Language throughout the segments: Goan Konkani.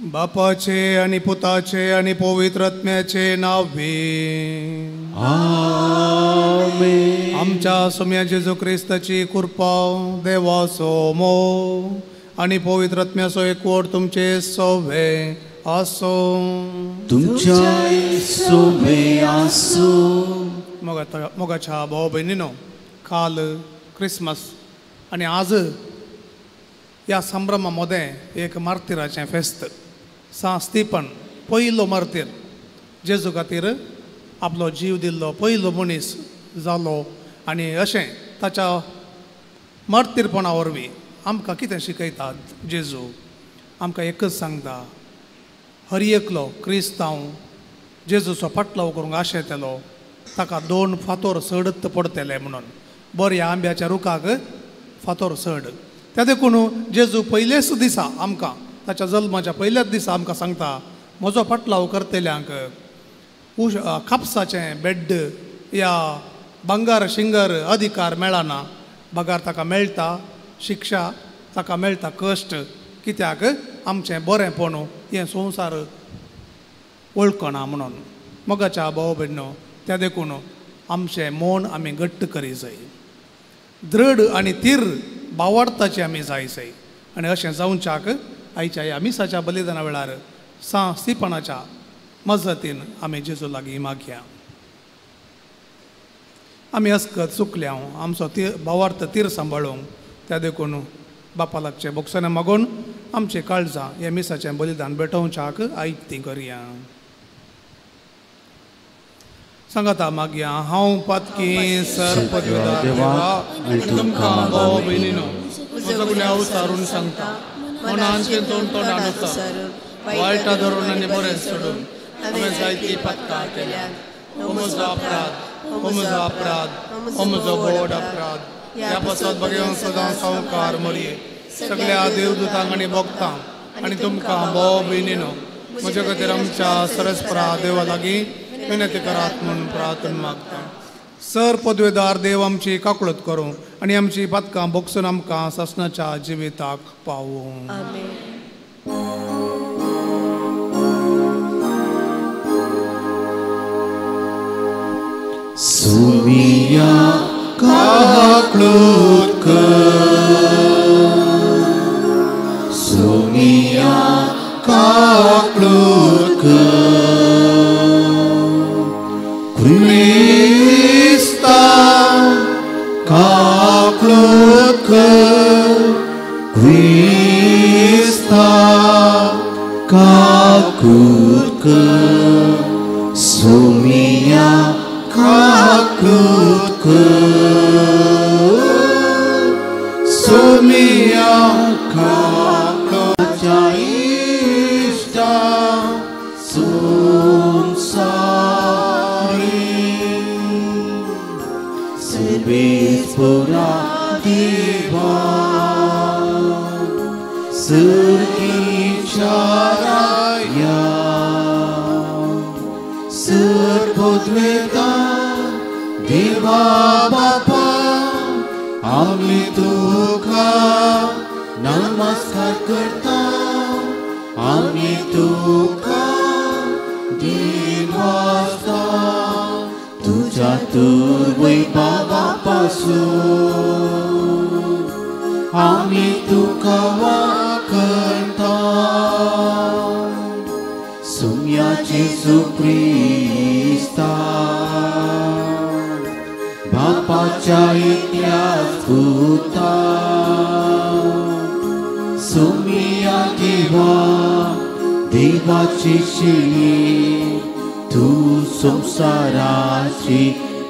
बापाचे आनी पुताचे आनी पवित्र आत्म्याचे नांवे आमेन। आमच्या सोम्या जेजू क्रिस्ताची कृपा, देवाचो मोग आनी पवित्र आत्म्याचो एकवट तुमचे सोवे आसूं। तुमच्याय सोवे आसूं। मोगाच्या भाव भयणीनो, काल क्रिसमस आनी आज ह्या संभ्रमा मदें एक मार्तिराचें फेस्त। सांत स्टीफन पयलो मार्तीर, जेजू खातीर आपलो जीव दिल्लो पयलो मनीस जालो आनी अशें ताच्या मार्तीरपणा वरवीं आमकां कितें शिकयतात जेजू? आमकां एकच सांगता, हर एकलो क्रिस्तांव जेजूचो फाटलाव करूंक आशेतलो ताका दोन फातोर सडत पडटले म्हणून। बऱ्या आंब्याच्या रुखाक फातोर सड। त्या देखून जेजू पयलेच दिसा आमकां, ताच्या जल्माच्या पयल्याच दिसा आमकां सांगता, म्हजो फाटलाव करतल्यांक कापसाचें बेड्ड या भांगर शिंगर अधिकार मेळना, बगार ताका मेळटा शिक्षा, ताका मेळटा कश्ट। कित्याक आमचें बरेंपण हें संवसार वळखना म्हणून। मोगाच्या भाव भयणो, त्या देखून आमचें मन आमी घट्ट करी जाय, दृढ आनी तीर बावडताचें आमी जाय जाय। आनी अशें जावच्याक आयच्या ह्या मिसाच्या बलिदाना वेळार सांत स्टीफनाच्या मजतीन आमी जेजू लागीं मागया। आमी अस्कत चुकल्या, आमचो तीर भावार्थ तीर सांबाळूंक, त्या देखून बापा लागचें बोगसणें मागून आमचें काळजां ह्या मिसाचें बलिदान भेटोवच्याक आयती करया। सांगाता मागया, हांव पातकी सर पदवीदार देवा आनी तुमकां भाव भयणीनो म्हजो गुन्यांव सारून सांगता, मनान चिंतून तोंडान उचारून, वायटा धरून आनी बरें सोडून हांवें जायतीं पातकां केल्यांत। हो म्हजो अपराध, हो म्हजो अपराध, हो म्हजो व्हड अपराध। ह्या पासत भगेवन सदां सावकार मरये सगळ्या देवदूतांक आनी भक्तांक आनी तुमकां भाव भयणीनो म्हजे खातीर आमच्या सरस्परा देवा लागीं विनंती करात म्हूण प्रार्थना मागता। सर पदवेदार देव आमची काकळत करूं आनी आमची पातकां भोगसून आमकां सासणाच्या जिविताक पावूं। सुमिया काकळत कर, सुमिया काकळत कर, क्रिस्ता काकळत कर, क्रिस्ता काकळत कर, सुमिया काकळत कर, सुमिया काकळत इश्टा संसारी सर्वेस्परा देवा सर्गीच्या राया सर पदवेदार देवा बापा आमी तुका नमस्कार करता, आमी तुका दिनवासता, तुझ्या तुर्वैभवा पासून आमी तुका वाखणता। सुम्या जेजू क्रिस्ता बापाच्या एकल्याच पुता, सुमिया देवा देवाची शिली तूं संवसाराची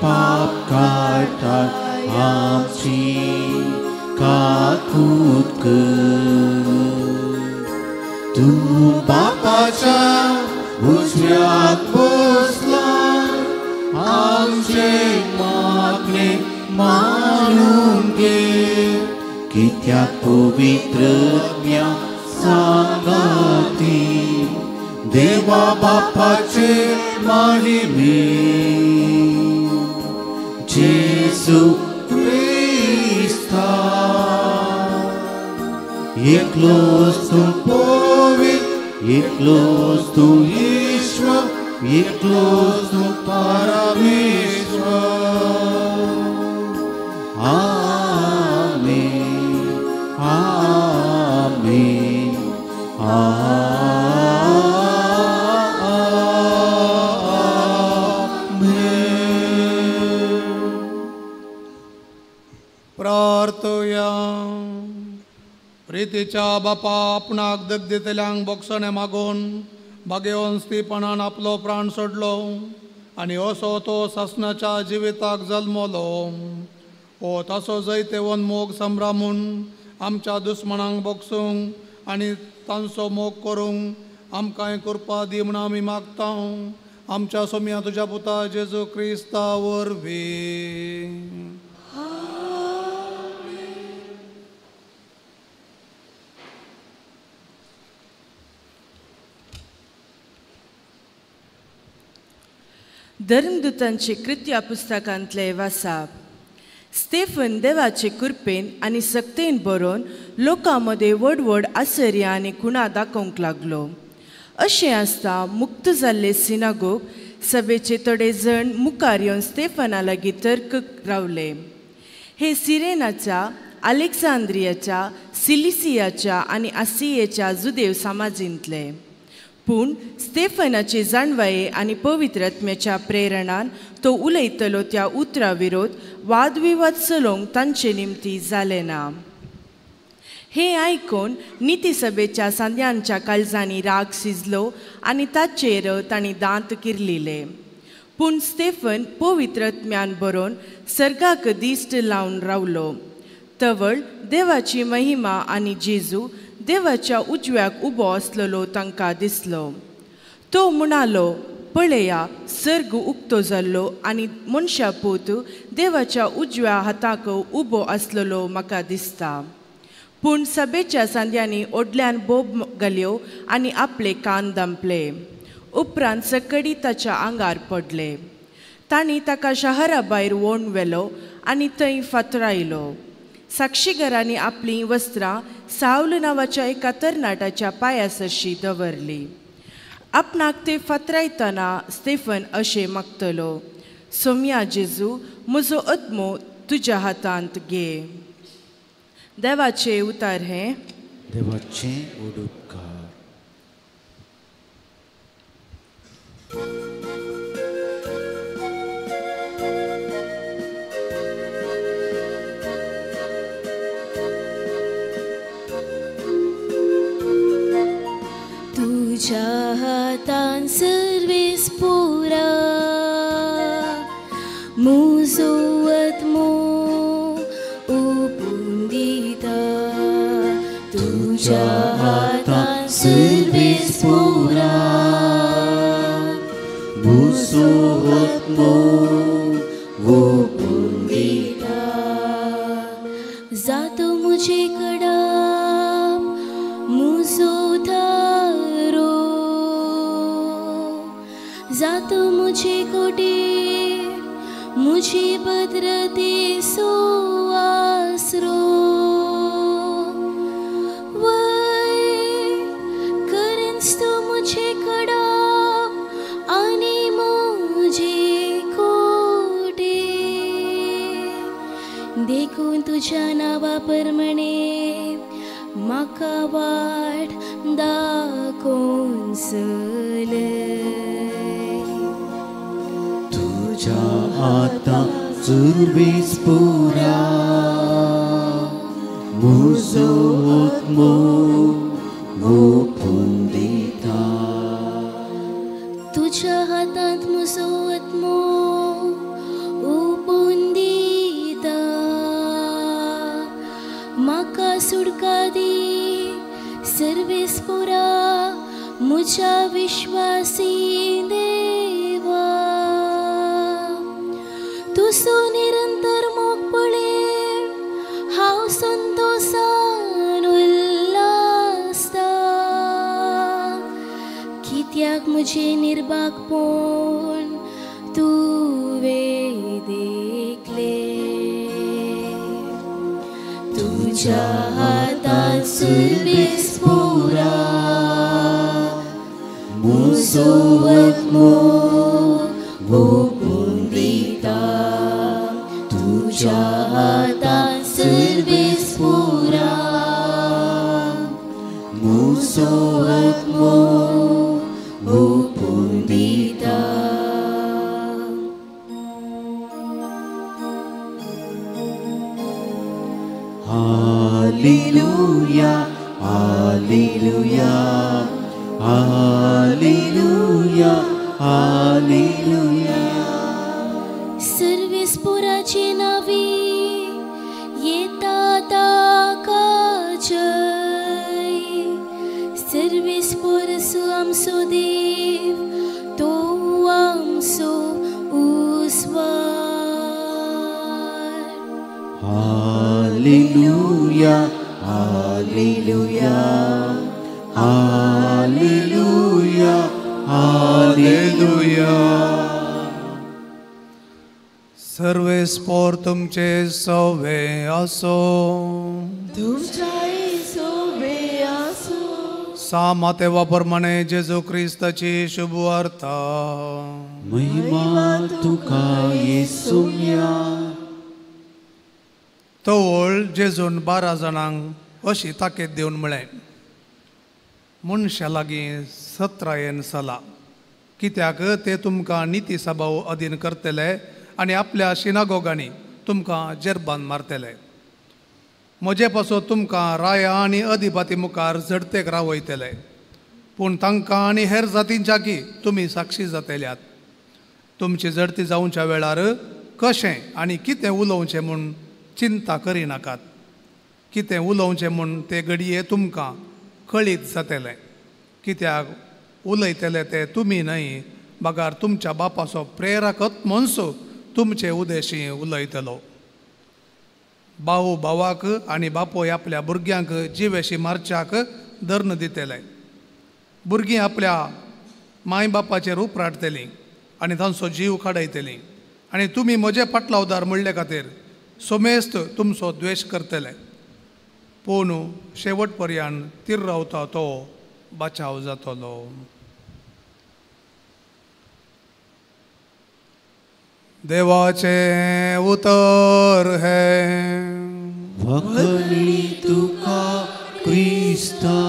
पाप काडटा आमची काकूत कर। तूं बापाच्या उजव्याक बसला आमचे मागणे मानून घे, कित्याक पवित्र आत्म्या सांगाती देवा बापाचे महिमे जेजू क्रिस्ता एकलोच तूं पवित्र एकलोच तूं ईश्वर, एकलोच तूं परमेश्वर. आमेन, आमेन, आमेन. प्रार्थया. प्रितीच्या बापा आपणाक दग दितल्यांक बोगसणें मागून भागेवन स्थिपणान आपलो प्राण सोडलो आनी असो तो सासणाच्या जिविताक जल्मलो. हो तसो जैतेवन मोग संभ्रामून आमच्या दुस्मणांक बोगसूंक आनी तांचो मोग करूंक आमकांय कृपा दी म्हूण आमी मागता आमच्या सोम्या तुज्या पुता जेजू क्रिस्ता वरवीं. धर्मदूतांचे कृत्या पुस्तकांतले वासाप. स्टेफन देवाचे कृपेन आनी सक्तेन बरोवन लोकां मदें व्हड व्हड आसर्या आनी खुणा दाखोवंक लागलो. अशें आसता मुक्त जाल्ले सिनागोग सभेचे थोडे जण मुखार येवन स्टेफना लागीं तर्क रावले. हे सिरेनाच्या, अलेक्सांद्रियाच्या, सिलिसियाच्या आनी आसियेच्या जुदेव समाजींतले. पूण स्टेफनाचे जाणवाये आनी पवित्र आत्म्याच्या प्रेरणान तो उलयतलो त्या उतरा विरोध वादविवाद चलोवंक तांचे निमती जालें ना. हें आयकून नितीसभेच्या सांद्यांच्या काळजांनी राग शिजलो आनी ताचेर तांणी दांत किर्लिले. पूण स्टेफन पवित्र आत्म्यान बरोवन सर्गाक दिश्ट लावन रावलो. तवळ देवाची महिमा आनी जेजू देवाच्या उजव्याक उबो आसलेलो तांकां दिसलो. तो म्हणालो, पळया सर्ग उक्तो जाल्लो आनी मनशा पूत देवाच्या उजव्या हाताक उबो आसलेलो म्हाका दिसता. पूण सभेच्या सांद्यांनी ओडल्यान बोब घाल्यो आनी आपले कान दांपले. उपरांत सकडी ताच्या आंगार पडले. तांणी ताका शहरा भायर वोण व्हेलो आनी थंय फातरायलो. साक्षीघरांनी आपलीं वस्त्रां सावल नांवाच्या एका तरणाट्याच्या पांया सरशी दवरली. आपणाक ते फातरायतना स्टेफन अशें मागतलो, सोम्या जेजू, म्हजो आत्मो तुज्या हातांत घे. देवाचें उतार हें. देवाचें उडुपकार. तुझ्या हातान सर्वीस पुरा मुजो आत्मो ओपून दिता. तुझ्या हातान सर्वीस पुरा मुजो आत्मो ओपून दिता. जातो मुझे कडाम मुजो थारो, जातो मुझे कोटे मुझे भद्रते सो आसरो. वय करन्स तू मुझे कडाम आनी मुझे कोटे, देखून तुझ्या नांवा परमणे म्हाका वाट दाखोवन चलय. तुझ्या आतां सुरवीस पुरा मुजो आत्मो ओपून दिता. तुझ्या हातांत मुजो आत्मो ओपून दिता. म्हाका सुटका दी सर्वेस पुरा मुझ्या विश्वासी देवा. तुजो निरंतर मोग पळय हांव संतोसान उल्लासता. कित्याक म्हजें निर्भागपण तुवें देखलें. तुझ्या हातान सर्वीस पुरा मुसो आत्मो ओपून दिता तुज्या हातान सर्वेस पुरा मुसो आत्मो ओपून दिता. Hallelujah, hallelujah, hallelujah, hallelujah. Sarves पुराचे नावी येता ताका जय. सर्वेस पुरसु आमचो देव तो आमचो उस्वार. Hallelujah, hallelujah, hallelujah, hallelujah. Sarves पोर तुमचे सवे असो तुमच्याय सोवे आसो. सा मातेवा प्रमाणे जेजू क्रिस्ताची शुभ वार्ता. महिमा तुका येसुया. तवळ जेजून 12 जाणांक अशी ताकीद दिवन म्हळें, मनशा लागीं सत्रायेन सला, कित्याक ते तुमकां निती सभाव अधीन करतले आनी आपल्या शिनागोगांनी तुमकां जेरबान मारतले. म्हजे पासून तुमकां राया आनी अधिपाती मुखार झडतेक रावयतले, पूण तांकां आनी हेर जातींच्याकी तुमी साक्षी जातल्यात. तुमची झडती जावच्या वेळार कशें आनी कितें उलोवचें म्हूण चिंता करिनाकात. कितें उलोवचें म्हूण ते घडये तुमकां कळीत जातलें, कित्याक उलयतले ते तुमी न्हय, बगार तुमच्या बापाचो प्रेरक आत्मोन्सो तुमचे उदेशी उलयतलो. भाव भावाक आनी बापोय आपल्या भुरग्यांक जिवेशी मारच्याक धर्ण दितले. भुरगीं आपल्या माय बापाचेर उपराटतलीं आनी तांचो जीव काडयतलीं आनी तुमी म्हजे पाटलावदार म्हणले खातीर सोमेस्त तुमचो द्वेश करतले. पूण शेवट पर्यंत तीर रावता तो बचाव जातलो. देवाचें उतर हें. वखली तुका क्रिस्ता.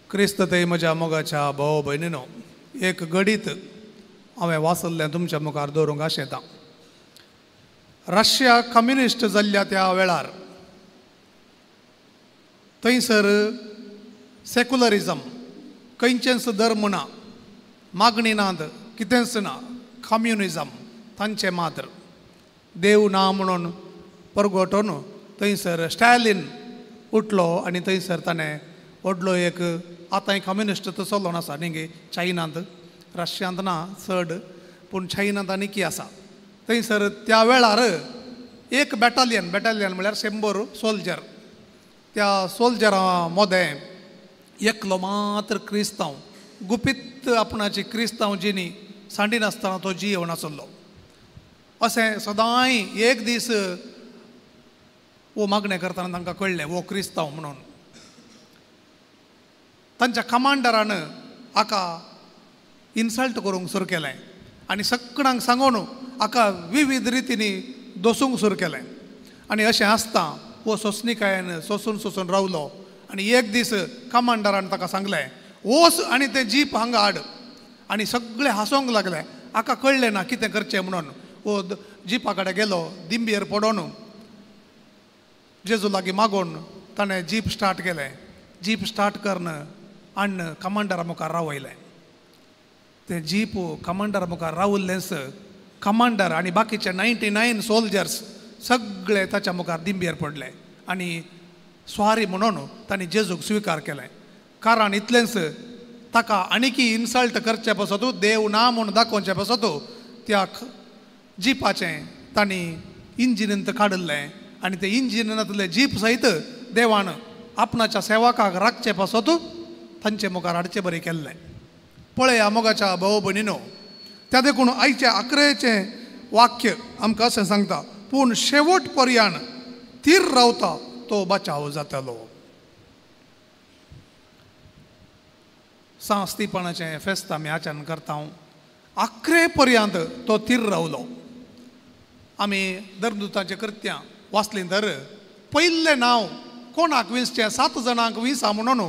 क्रिस्त ते म्हज्या मोगाच्या भाव भयणीनो, एक गडीत हांवें वाचल्लें तुमच्या मुखार दवरूंक आशेतां. रशिया कम्युनिस्ट जाल्ल्या त्या वेळार थंयसर सेक्युलरिजम, खंयचेंच धर्म ना, मागणी नात, कितेंच ना, कम्युनिजम तांचें मात्र, देव ना म्हणून परगटोन थंयसर स्टॅलिन उठलो आनी थंयसर ताणें व्हडलो एक आतांय कम्युनिस्ट तो चलोन आसा न्ही गे चायनांत, रशियांत ना चड, पूण चायनांत आनी की आसा. थंयसर त्या वेळार एक बॅटालियन, बॅटालियन म्हळ्यार 100 सोल्जर, त्या सोल्जरां मोदें एकलो मात्र क्रिस्तांव गुपीत आपणाची क्रिस्तांव जिणी सांडिनासतना तो जियेवन आसलो. अशें सदांय एक दीस वो मागणें करतना तांकां कळ्ळें वो क्रिस्तांव म्हणून. तांच्या कमांडरान हाका इन्सल्ट करूंक सुरू केलें आनी सगळ्यांक सांगून हाका विविध रितींनी दोसूंक सुरू केलें. आनी अशें आसता वो सोंसणिकायेन सोंसून सोंसून रावलो आनी एक दीस कमांडरान ताका सांगलें, वोस आनी तें जीप हांगा हाड. आनी सगळे हांसोंक लागले. हाका कळ्ळें ना कितें करचें म्हणून. वो जिपा कडेन गेलो, दिंबयेर पडोन जेजू लागीं मागून ताणें जीप स्टार्ट केलें. जीप स्टार्ट करून हाडून कमांडरा मुखार रावयलें. तें जीप कमांडरा मुखार रावल्लेंच कमांडर आनी बाकीचे 99 सोल्जर्स सगळे ताच्या मुखार दिंबयेर पडले आनी स्वारी म्हणून तांणी जेजूक स्विकार केलें. कारण इतलेंच ताका आनीकी इन्सल्ट करचे पासत, देव ना म्हूण दाखोवचे पासत त्या जिपाचें तांणी इंजिनींत काडिल्लें आनी ते इंजिनांतले जीप सयत देवान आपणाच्या सेवकाक राखचे पासत तांचे मुखार हाडचे बरें केल्लें. पळया मोगाच्या भाव भयणीनो, त्या देखून आयचें आकरेचें वाक्य आमकां अशें सांगता, पूण शेवट पर्यान थीर रावता तो बचाव जातलो. सां स्तिफनाचें फेस्त आमी आचरण करता. आखरे पर्यंत तो थीर रावलो. आमी धर्मदूतांचें कृत्यां वाचलीं तर पयलें नांव कोणाक विंचचें, 7 जाणांक विंचा म्हणून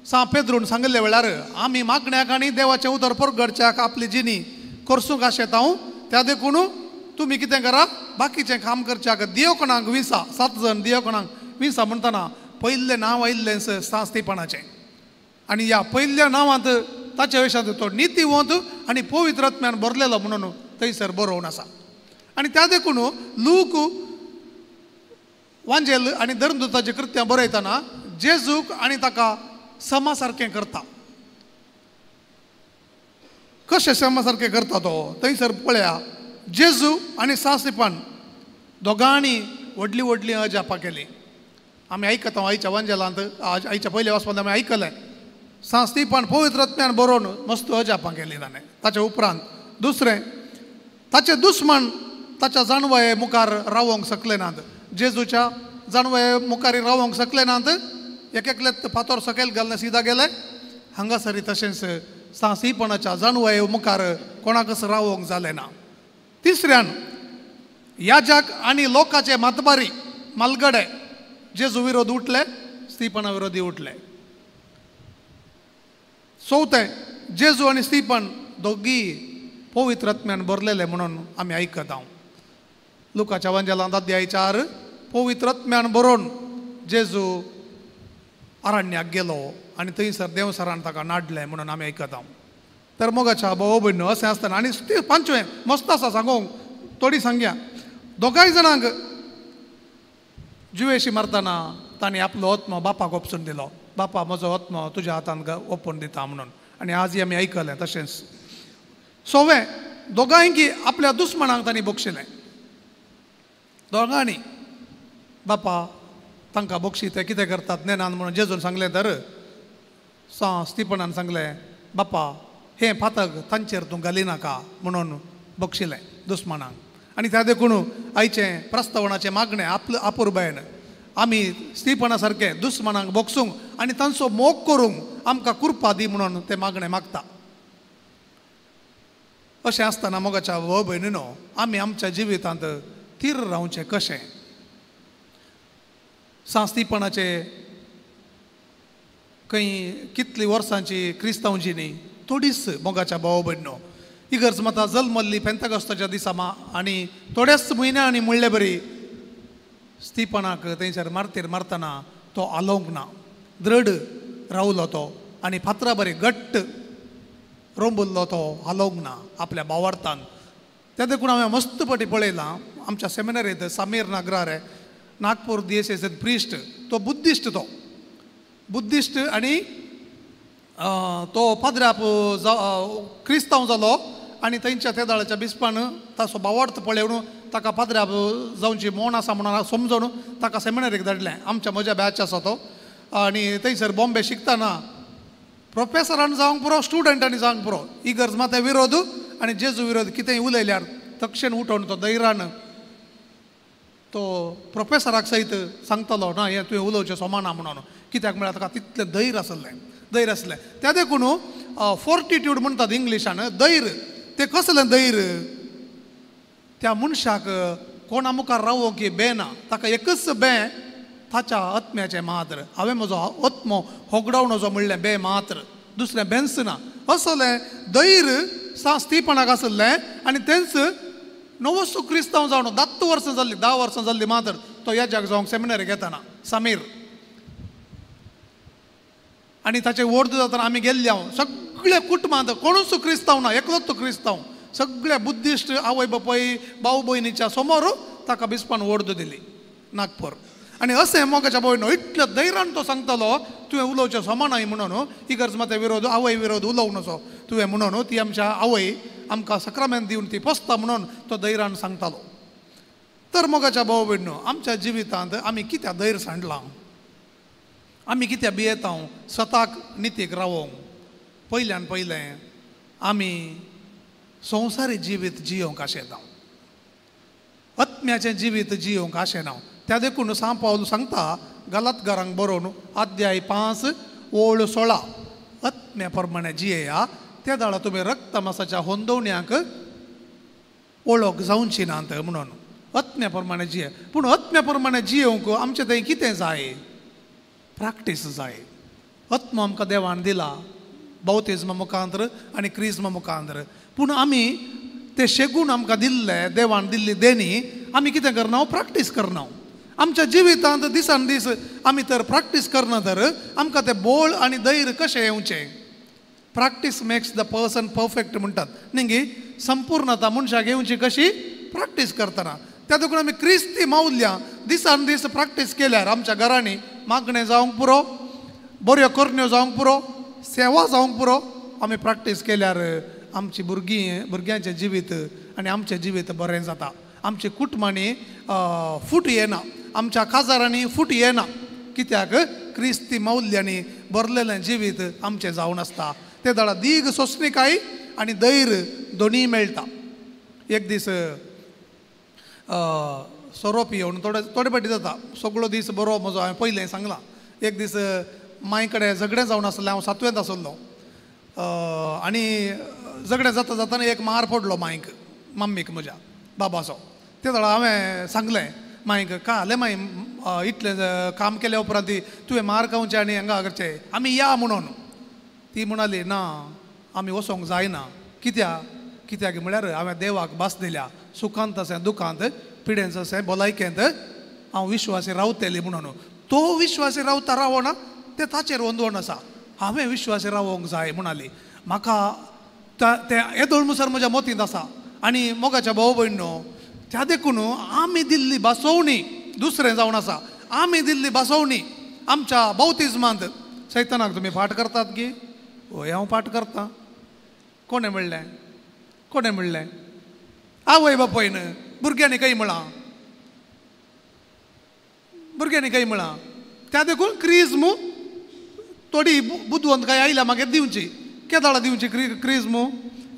सां पेद्रून सांगिल्ल्या वेळार आमी मागण्याक आनी देवाचें उतर परगडच्याक आपली जिणी करसूंक आशेता हांव, त्या देखून तुमी कितें करा, बाकीचें काम करच्याक दियोकणांक विंचा, 7 जाण दियोकणांक विंचा म्हणटना पयलें नांव आयिल्लें सां स्तिफनाचें. आनी ह्या पयल्या नांवांत ताच्या विशयांत तो नितीवंत आनी पवित्र आत्म्यान भरलेलो म्हणून थंयसर बरोवन आसा. आनी त्या देखून लूक वांजेल आनी धर्मदूताचीं कृत्यां बरयतना जेजूक आनी ताका समा सारकें करता. कशें समा सारकें करता तो थंयसर पळया, जेजू आनी सां स्तिफन दोगांनी व्हडली व्हडली अजापां केली. आमी आयकता आयच्या वांजेलांत, आयच्या पयल्या वाचपांत आमी आयकलें सां स्तिफन पवित्र आत्म्यान बरोवन मस्त अजापां केली ताणें. ताच्या उपरांत दुसरें, ताचे दुस्मन ताच्या जाणवये मुखार रावोंक शकले नात, जेजूच्या जाणवये मुखार रावोंक शकले नात, एक एकलेच फातोर सकयल घालून सिदा गेले. हांगासर तशेंच सां स्तिफनाच्या जाणवये मुखार कोणाकच रावोंक जालें ना. तिसऱ्यान याजक आनी लोकाचे मातबारी मालगडे जेजू विरोध उठले, स्तिफना विरोधी उठले. चवथें, जेजू आनी स्तिफन दोगी पवित्र आत्म्यान भरलेले म्हणून आमी आयकता. लुकाच्या वांजेलांत अध्याय 4 पवित्र आत्म्यान बरोवन जेजू अरण्याक गेलो आनी थंयसर देवसरान ताका नाडलें म्हणून आमी आयकता. तर मोगाच्या भाव भयणो अशें आसतना आनी पांचवें मस्त आसा सांगूंक, थोडी सांगया, दोगांय जाणांक जिवेशी मारतना तांणी आपलो आत्मो बापाक ओपसून दिलो, बापा म्हजो आत्मो तुज्या हातान ओपून दिता म्हणून. आनी आजय आमी आयकलें तशेंच. सवें, दोगांयकी आपल्या दुस्मणांक तांणी बक्षिलें, दोगांनी बापा तांकां बक्षी ते कितें करतात नेनान म्हणून जेजून सांगलें तर सां स्तिफनान सांगलें बापा हें फातक तांचेर तूं घालिनाका म्हणून बक्षिलें दुस्मणांक. आनी त्या देखून आयचें प्रस्तावनाचें मागणें आपले आपुरबायेन आमी स्तिफना सारकें दुस्मणांक बक्षूंक आनी तांचो मोग करूंक आमकां कृपा दी म्हणून तें मागणें मागता. अशें आसतना मोगाच्या भाव भयणीनो आमी आमच्या जिवितांत थीर रावचें कशें? सां स्तिफनाचे खंय कितली वर्सांची क्रिस्तांव जिणी थोडीच मोगाच्या भाव भयणीनो, इगर्ज माता जल्मल्ली पेंतागस्ताच्या दिसा मा आनी थोड्याच म्हयन्यांनी म्हणले बरी स्तिफनाक थंयसर मारतेर मारतना तो आलोवंक ना, दृढ रावलो तो आनी फातरा बरी घट्ट रोंबुल्लो तो हालोवंक ना आपल्या भावार्थान. त्या देखून हांवें मस्त पटी पळयलां आमच्या सेमिनरींत समीर नागरारे नागपूर दियसेस प्रिस्ट, तो बुद्धिस्ट, तो बुद्धिस्ट आनी तो पाद्राप क्रिस्तांव जालो आनी थंयच्या त्या दळाच्या बिस्पान ताचो भावार्थ पळोवन ताका पाद्राप जावची मोन आसा म्हणून समजून ताका सेमिनरीक धाडलें. आमच्या म्हज्या बॅच आसा तो आनी थंयसर बॉम्बे शिकतना प्रोफेसरान जावंक पुरो, स्टुडंटांनी जावंक पुरो, इगर्ज माता विरोध आनी जेजू विरोध कितेंय उलयल्यार तक्षण उठोवन तो धैर्यान तो प्रोफेसराक सयत सांगतलो ना हें तुवें उलोवचें सोमाना म्हणून, कित्याक म्हळ्यार ताका तितलें धैर्य आसलें, धैर्य आसलें. त्या देखून फोर्टिट्यूड म्हणटात इंग्लिशान, धैर्य, तें कसलें धैर्य? त्या मनशाक कोणा मुखार रावोंक की बें ना, ताका एकच बें ताच्या आत्म्याचें मात्र, हांवें म्हजो आत्मो होगडावणो म्हणलें बें मात्र, दुसरें बेंच ना. असलें धैर्य सां स्तिफनाक आसलें आनी तेंच नवोसो क्रिस्तांव जावन 10 वर्सां जाल्लीं, 10 वर्सां जाल्लीं मात्र तो याजाक जावंक सेमिनरीक येताना समीर आनी ताचें वर्द जातना आमी गेल्ले हांव सगळ्या कुटुंबांत कोणूच क्रिस्तांव ना, एकलोच तो क्रिस्तांव, सगळ्या बुद्धिस्ट आवय बापाय भाव भयणीच्या समोर ताका बिस्पान वर्द दिली नागपूर. आनी अशें मोगाच्या भयणो इतल्या धैर्यान तो सांगतालो तुवें उलोवचें समा नाय म्हणून, इगर्ज माता विरोध आवय विरोध उलोवं नजो तुवें म्हणून, ती आमच्या आवय आमकां सक्रामेंत दिवन ती पोसता म्हणून तो धैर्यान सांगतालो. तर मोगाच्या भाव भयणो आमच्या जिवितांत आमी कित्याक धैर्य सांडलां, आमी कित्याक भियेता स्वताक नितीक रावोंक? पयल्यान पयलें आमी संवसारी जिवीत जियोवंक आशेता, आत्म्याचें जिवीत जियोवंक आशेना. त्या देखून सां पावल सांगता गलातगारांक बरोवन अध्याय 5 ओळ 16, आत्म्या प्रमाणे जियेया त्या दाळा तुमी रक्तमासाच्या होंदोवण्यांक ओळख जावची नात म्हणून आत्म्या प्रमाणे जिये. पूण आत्म्या प्रमाणे जियेवंक आमचें थंय कितें जाय? प्रॅक्टीस जाय. आत्मो आमकां देवान दिला बौतिज्मा मुखांतर आनी क्रिज्मा मुखांतर. पूण आमी ते शेगून आमकां दिल्ले देवान दिल्ली देणी आमी कितें करना? प्रॅक्टीस करना. आमच्या जिवितांत दिसान दीस आमी तर प्रॅक्टीस करना तर आमकां ते बोळ आनी धैर्य कशें येवचें? Practice makes the person perfect म्हणटात न्ही गी? संपूर्णता मनशाक येवची कशी? प्रॅक्टीस करतना. त्या देखून आमी क्रिस्ती मावल्यां दिसान दीस प्रॅक्टीस केल्यार आमच्या घरांनी मागणें जावंक पुरो, बऱ्यो करण्यो जावंक पुरो, सेवा जावंक पुरो. आमी प्रॅक्टीस केल्यार आमची भुरगीं भुरग्यांचें जिवीत आनी आमचें जिवीत बरें जाता. आमच्या कुटुंबांनी फूट येना, आमच्या काजारांनी फूट येना. कित्याक? क्रिस्ती मौल्यांनी भरलेलें जिवीत आमचें जावन आसता. ते दाडा दीग सोंसणीकाय आनी धैर्य दोनूय मेळटा. एक दीस सोरो पियोवन थोडे थोडे फाटी जाता सगळो दीस बरो म्हजो हांवें पयलें सांगलां. एक दीस मांय कडेन झगडें जावन आसलें. हांव सातवेंत आसलो आनी झगडें जाता जातना एक मार पडलो मांयक, मम्मीक म्हज्या बाबाचो. ते वेळार हांवें सांगलें मांयक, काले माय इतलें काम केल्या उपरांत तुवें मार खावचें आनी हांगा करचें, आमी या म्हणून. ती म्हणाली ना आमी वचोंक जायना. कित्याक? कित्याक म्हळ्यार हांवें देवाक भास दिल्या सुखांत अशें दुखांत पिडेंत अशें भलायकेंत हांव विश्वासी रावतली म्हणून. तो विश्वासी रावता रावना तें ताचेर ओंदवण आसा. हांवें विश्वासी रावोंक जाय म्हणाली. म्हाका तें येदोळ मुसर म्हज्या मतींत आसा. आनी मोगाच्या भाव भयणो त्या देखून आमी दिल्ली भासोवणी दुसरें जावन आसा. आमी दिल्ली भासोवणी आमच्या बौतिज्मांत सैतानाक तुमी फाट करतात की? हय हांव फाट करतां. कोणें म्हणलें? कोणें म्हणलें? आवय बापायन. भुरग्यांनी खंय म्हळां? भुरग्यांनी खंय म्हळां? त्या देखून क्रिज्म थोडी बुदवंतकाय आयल्या मागीर दिवची. केदाळा दिवची क्रिज्म?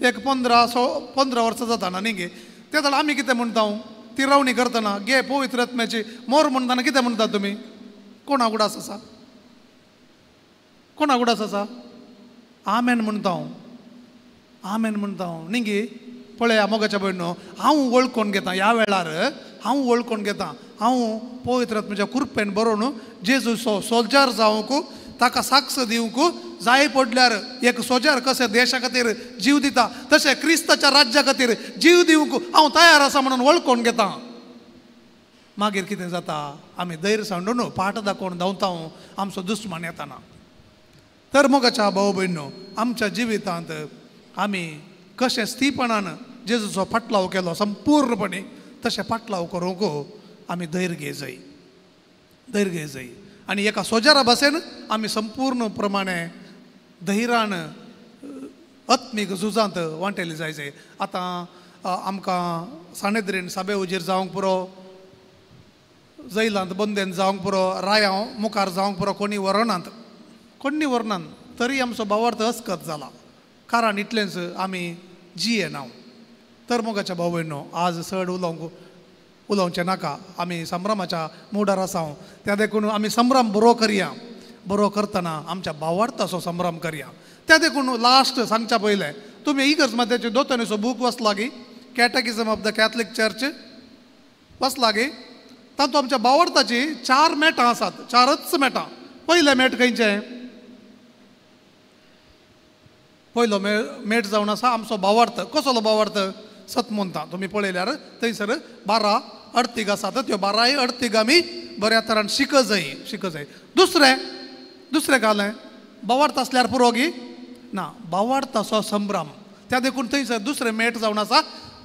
एक 15 वर्सां जाता न्ही गे. ते जाल्यार आमी कितें म्हणटा? ती रावणी करतना गे पवित्र आत्म्याची मोर म्हणटना कितें म्हणटात तुमी? कोणा उगडास आसा? कोणा उगडास आसा? आमेन म्हणटा हांव, आमेन म्हणटा हांव न्ही गे. पळया मोगाच्या भयणो हांव वळखून घेता ह्या वेळार हांव वळखून घेता. हांव पवित्र आत्म्याच्या कृपेन बरोवन जेजूचो सोल्जर जावंक ताका साक्ष दिवंक जाय पडल्यार एक सोजार कशें देशा खातीर जीव दिता तशें क्रिस्ताच्या राज्या खातीर जीव दिवंक हांव तयार आसा म्हणून वळखून घेता. मागीर कितें जाता? आमी धैर्य सांडून पाट दाखोवन धांवता आमचो दुस्मान येताना. तर मोगाच्या भाव भयणो आमच्या जिवितांत आमी कशें स्थिपणान जेजूचो फाटलाव केलो संपूर्णपणे तशें फाटलाव करूंक आमी धैर्य घेय जाय, धैर्य घेय जाय. आनी एका सोजारा भाशेन आमी संपूर्ण प्रमाणे धैर्यान आत्मीक झुजांत वांटेली जाय जाय. आतां आमकां सानेद्रीन साबे उजीर जावंक पुरो, जैलांत बंदेन जावंक पुरो, रायांव मुखार जावंक पुरो, कोणी व्हरनात, कोणी व्हरनात तरी आमचो भावार्थ अस्कत जाला. कारण इतलेंच आमी जियेना. तर मोगाच्या भाव भयणो आज चड उलोवंक उलोवचें नाका. आमी संभ्रमाच्या मुडार आसा. त्या देखून आमी संभ्रम बरो करया. बरो करतना आमच्या भावार्थाचो संभ्रम करया. त्या देखून लास्ट सांगच्या पयलें तुमी इगर्ज मात्याचे दोतोनीचो बूक वाचला गी? Catechism of the Catholic Church वाचला गी? तातूंत आमच्या भावार्थाची 4 मेटां आसात, 4च मेटां. पयलें मेट खंयचें? पयलो मेट जावन आसा आमचो भावार्थ. कसलो भावार्थ? सत म्हणटा तुमी पळयल्यार थंयसर 12 अर्तीग आसात. त्यो 12 अर्तीग आमी बऱ्या तरान शिक जाय, शिक जाय. दुसरें दुसरें घालें भावार्थ आसल्यार पुरो गी? ना, भावार्थाचो संभ्रम. त्या देखून थंयसर दुसरें मेट जावन आसा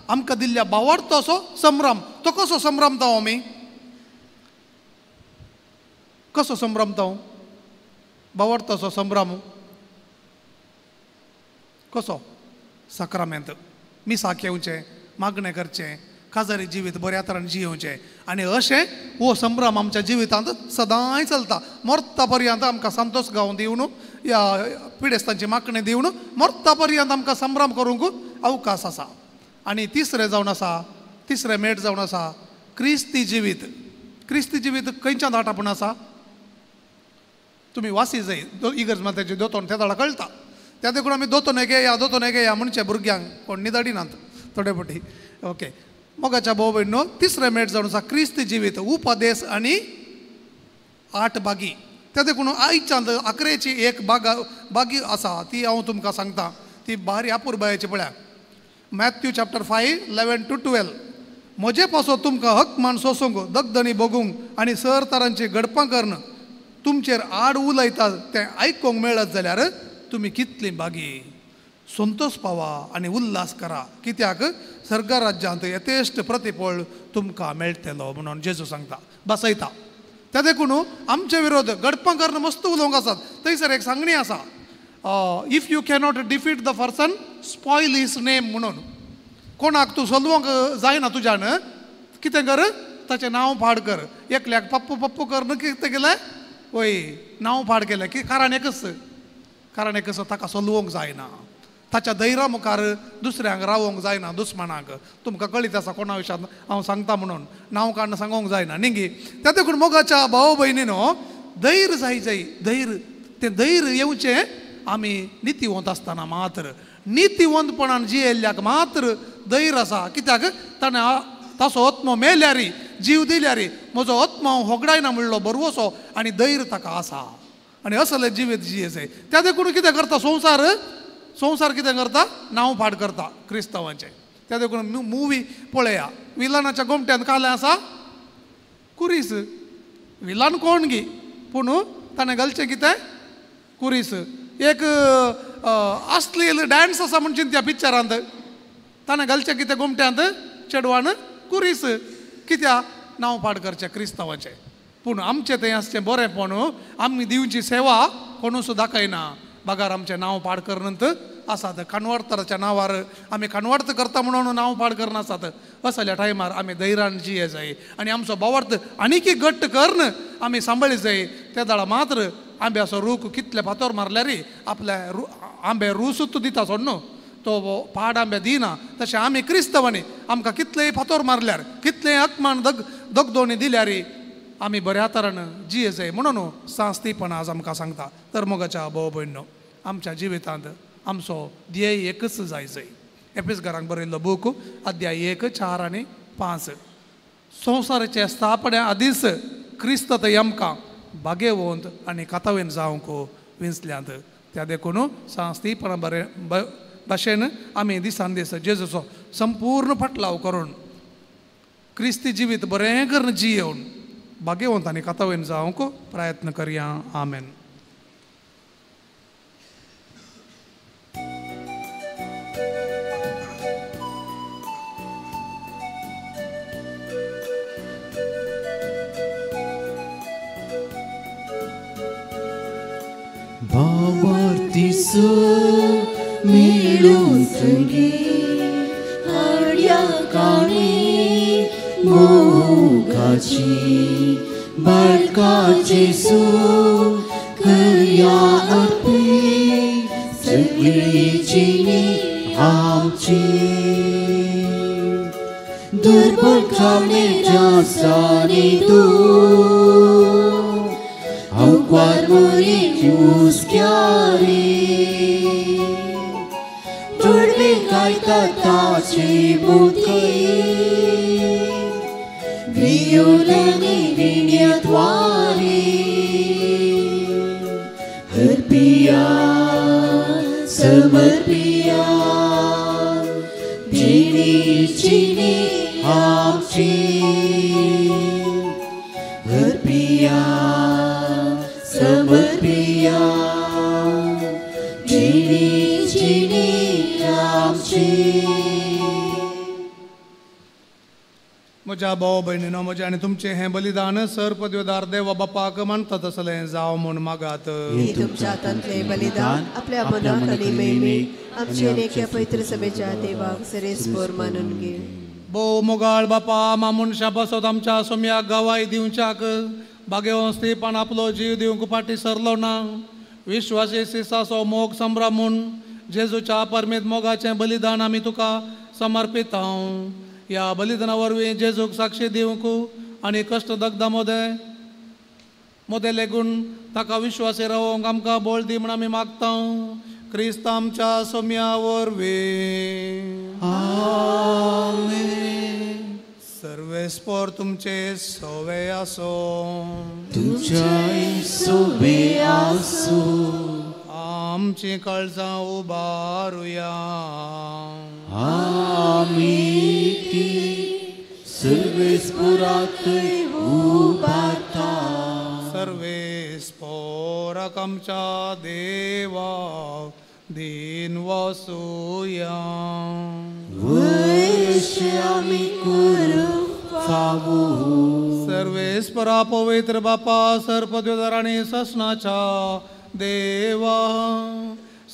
आमकां दिल्ल्या भावार्थाचो संभ्रम. तो कसो संभ्रमता आमी? कसो संभ्रमता भावार्थाचो संभ्रम? कसो? साक्रामेंत मिसाक येवचें, मागणें करचें, काजारी जिवीत बऱ्या तरान जियेवचें. आनी अशें हो संभ्रम आमच्या जिवितांत सदांय चलता. मरता पर्यंत आमकां संतोष गावून दिवन या पिडेस्तांची मागणी दिवन मरता पर्यंत आमकां संभ्रम करूंक अवकाश आसा. आनी तिसरें जावन आसा, तिसरें मेट जावन आसा क्रिस्ती जिवीत. क्रिस्ती जिवीत खंयच्यान आटापून आसा? तुमी वासी जाय इगर्ज मात्याचे दोतोन ते दाडा कळटा. त्या देखून आमी दोतोन घेया दोतोन घेया म्हणचे भुरग्यांक कोण निदाडिनात थोडे फावटी. ओके मोगाच्या भाव भयणीनो, तिसरें मेट जावन आसा क्रिस्त जिवीत उपदेस आनी 8 बागी. त्या देखून आयच्यान आकरेची एक बागी आसा ती हांव तुमकां सांगता, ती भारी अपुरबायेची. पळया मॅथ्यू चॅप्टर 5 11 to 12. म्हजे पासो तुमकां हक मान सोसूंक दगदणी भोगूंक आनी सर तरांची घडपां करून तुमचेर आड उलयता तें आयकूंक मेळत जाल्यार तुमी कितली बागी. संतोष पावा आनी उल्हास करा, कित्याक सर्ग राज्यांत यथेश्ट प्रतिफळ तुमकां मेळटलो म्हणून जेजू सांगता बसयता. त्या देखून आमचे विरोध घडपां करून मस्त उलोवंक आसात. थंयसर एक सांगणी आसा, if you cannot defeat the person spoil his name म्हणून. कोणाक तूं सलवंक जायना तुज्यान, कितें कर ताचें नांव पाड कर. एकल्याक पप्पू पप्पू कर कितें केलें वय नांव पाड केलें की कारण एकच, कारण एकच ताका सलवंक जायना, ताच्या धैर्या मुखार दुसऱ्यांक रावोंक जायना, दुस्मानाक. तुमकां कळीत आसा कोणा विशयान हांव सांगता म्हणून, नांव काडून सांगोंक जायना न्ही. त्या देखून मोगाच्या भाव भयणीनो धैर्य जाय जाय, धैर्य तें धैर्य येवचें आमी नितीवंत आसतना मात्र, नितीवंतपणान जियेल्ल्याक मात्र धैर्य आसा. कित्याक ताणें ताचो आत्मो मेल्यारी जीव दिल्यारी म्हजो आत्मो हांव होगडायना म्हणलो बरवसो आनी धैर्य ताका आसा आनी असलें जिवीत जिये जाय. त्या देखून कितें करता संवसार, संवसार कितें करता नांव पाड करता क्रिस्तांवांचें. त्या देखून मुवी पळया, विलनाच्या गोमट्यान कालें आसा कुरीस, विलन कोण गी पूण ताणें घालचें कितें कुरीस. एक अश्लील डांस आसा म्हण चिंतया पिक्चरांत, ताणें घालचें कितें गोमट्यांत चेडवान कुरीस. कित्याक नांव पाड करचें क्रिस्तांवाचें. पूण आमचें थंय आसचें बरेंपण, आमी दिवची सेवा कोणूच दाखयना, बगार आमचें नांव पाड करनंत आसात. काणवाडतराच्या नांवार आमी काणवार्त करता म्हणून नांव पाड करना आसात. असल्या टायमार आमी धैर्यान जिये जाय आनी आमचो भावार्थ आनीकय घट्ट करून आमी सांबाळी जाय. ते दाडा मात्र आंब्याचो रूख कितले फातोर मारल्यार आपल्या आंबे रूसूच दिता सोड न्हू, तो पाड आंबे दिना. तशें आमी क्रिस्तांवांनी आमकां कितलेय फातोर मारल्यार कितलेय अपमान दगदोणी दिल्यार आमी बऱ्या तरान जिये जाय म्हणून सांस्तीपण आज आमकां सांगता. तर मोगाच्या भाव भयणीनो, आमच्या जिवितांत आमचो ध्येय एकच जाय जाय. एपिसघरांक बरयल्लो बूक अध्याय 1, 4 आनी 5. संवसाराचे स्थापने आदींच क्रिस्त थंय आमकां भागेवंत आनी कातावेन जावंक विंचल्यांत. त्या देखून सांस्तीपणा बरे भाशेन आमी दिसान दीस जेजूचो संपूर्ण फाटलाव करून क्रिस्ती जिवीत बरें करून जियेवन भागेवंत आनी कातावेन जावंक प्रयत्न करया. आमेन. भावार्तीसो मेळून संगी हाड्या काणी मोगाची बाळकाचे सो करया अर्पी सगळी जिणी आमची दुर्बल खाणे जासानी दूर अवक्वार मोरी हुस्क्यारी तुडवे गायता ताचे मोती वियोलनी विण्यद्वारी हर्पिया समर्पिया जिणी जिणी आमची हर्पिया समर्पिया जिणी जिणी आमची. म्हज्या भाव भयणीनो, म्हजें आनी तुमचें हें बलिदान सर पदवेदार देवा बापाक मानता तसलें जावं म्हूण मागात. तुमच्या हातांतलें बलिदान आपल्या मनाक आनी महिमेक आमचे एका पवित्र सभेच्या देवाक सरेस्पोर मानून घे. भोव मोगाळ बापा, मा मनशा पासत आमच्या सोम्याक गवाय दिवच्याक भाग्यवंस्तीपण आपलो जीव दिवंक फाटीं सरलो ना. विश्वासी सिसाचो मोग संभ्रम म्हूण जेजूच्या परमेत मोगाचें बलिदान आमी तुका समर्पित. ह्या बलिदाना वरवीं जेजूक साक्षी दिवंक आनी कश्ट दगदा मदें मोदें लेगून ताका विश्वासी रावोंक आमकां बळ दी म्हूण आमी मागता क्रिस्त आमच्या सोम्या वरवीं. आमेन. सर्वेस्पोर तुमचे सोवे आसो. तुमच्याय सोवे आसो. आमची काळजां उबारुया. आमी ती सर्वेस्पोराक उबारता. सर्वेस्पोराक आमच्या देवा दीन वसुया. वयशे आमी करूंक फावो. सर्वेस्परा पवित्र बापा सर्पद्योदार आनी ससनाच्या देवा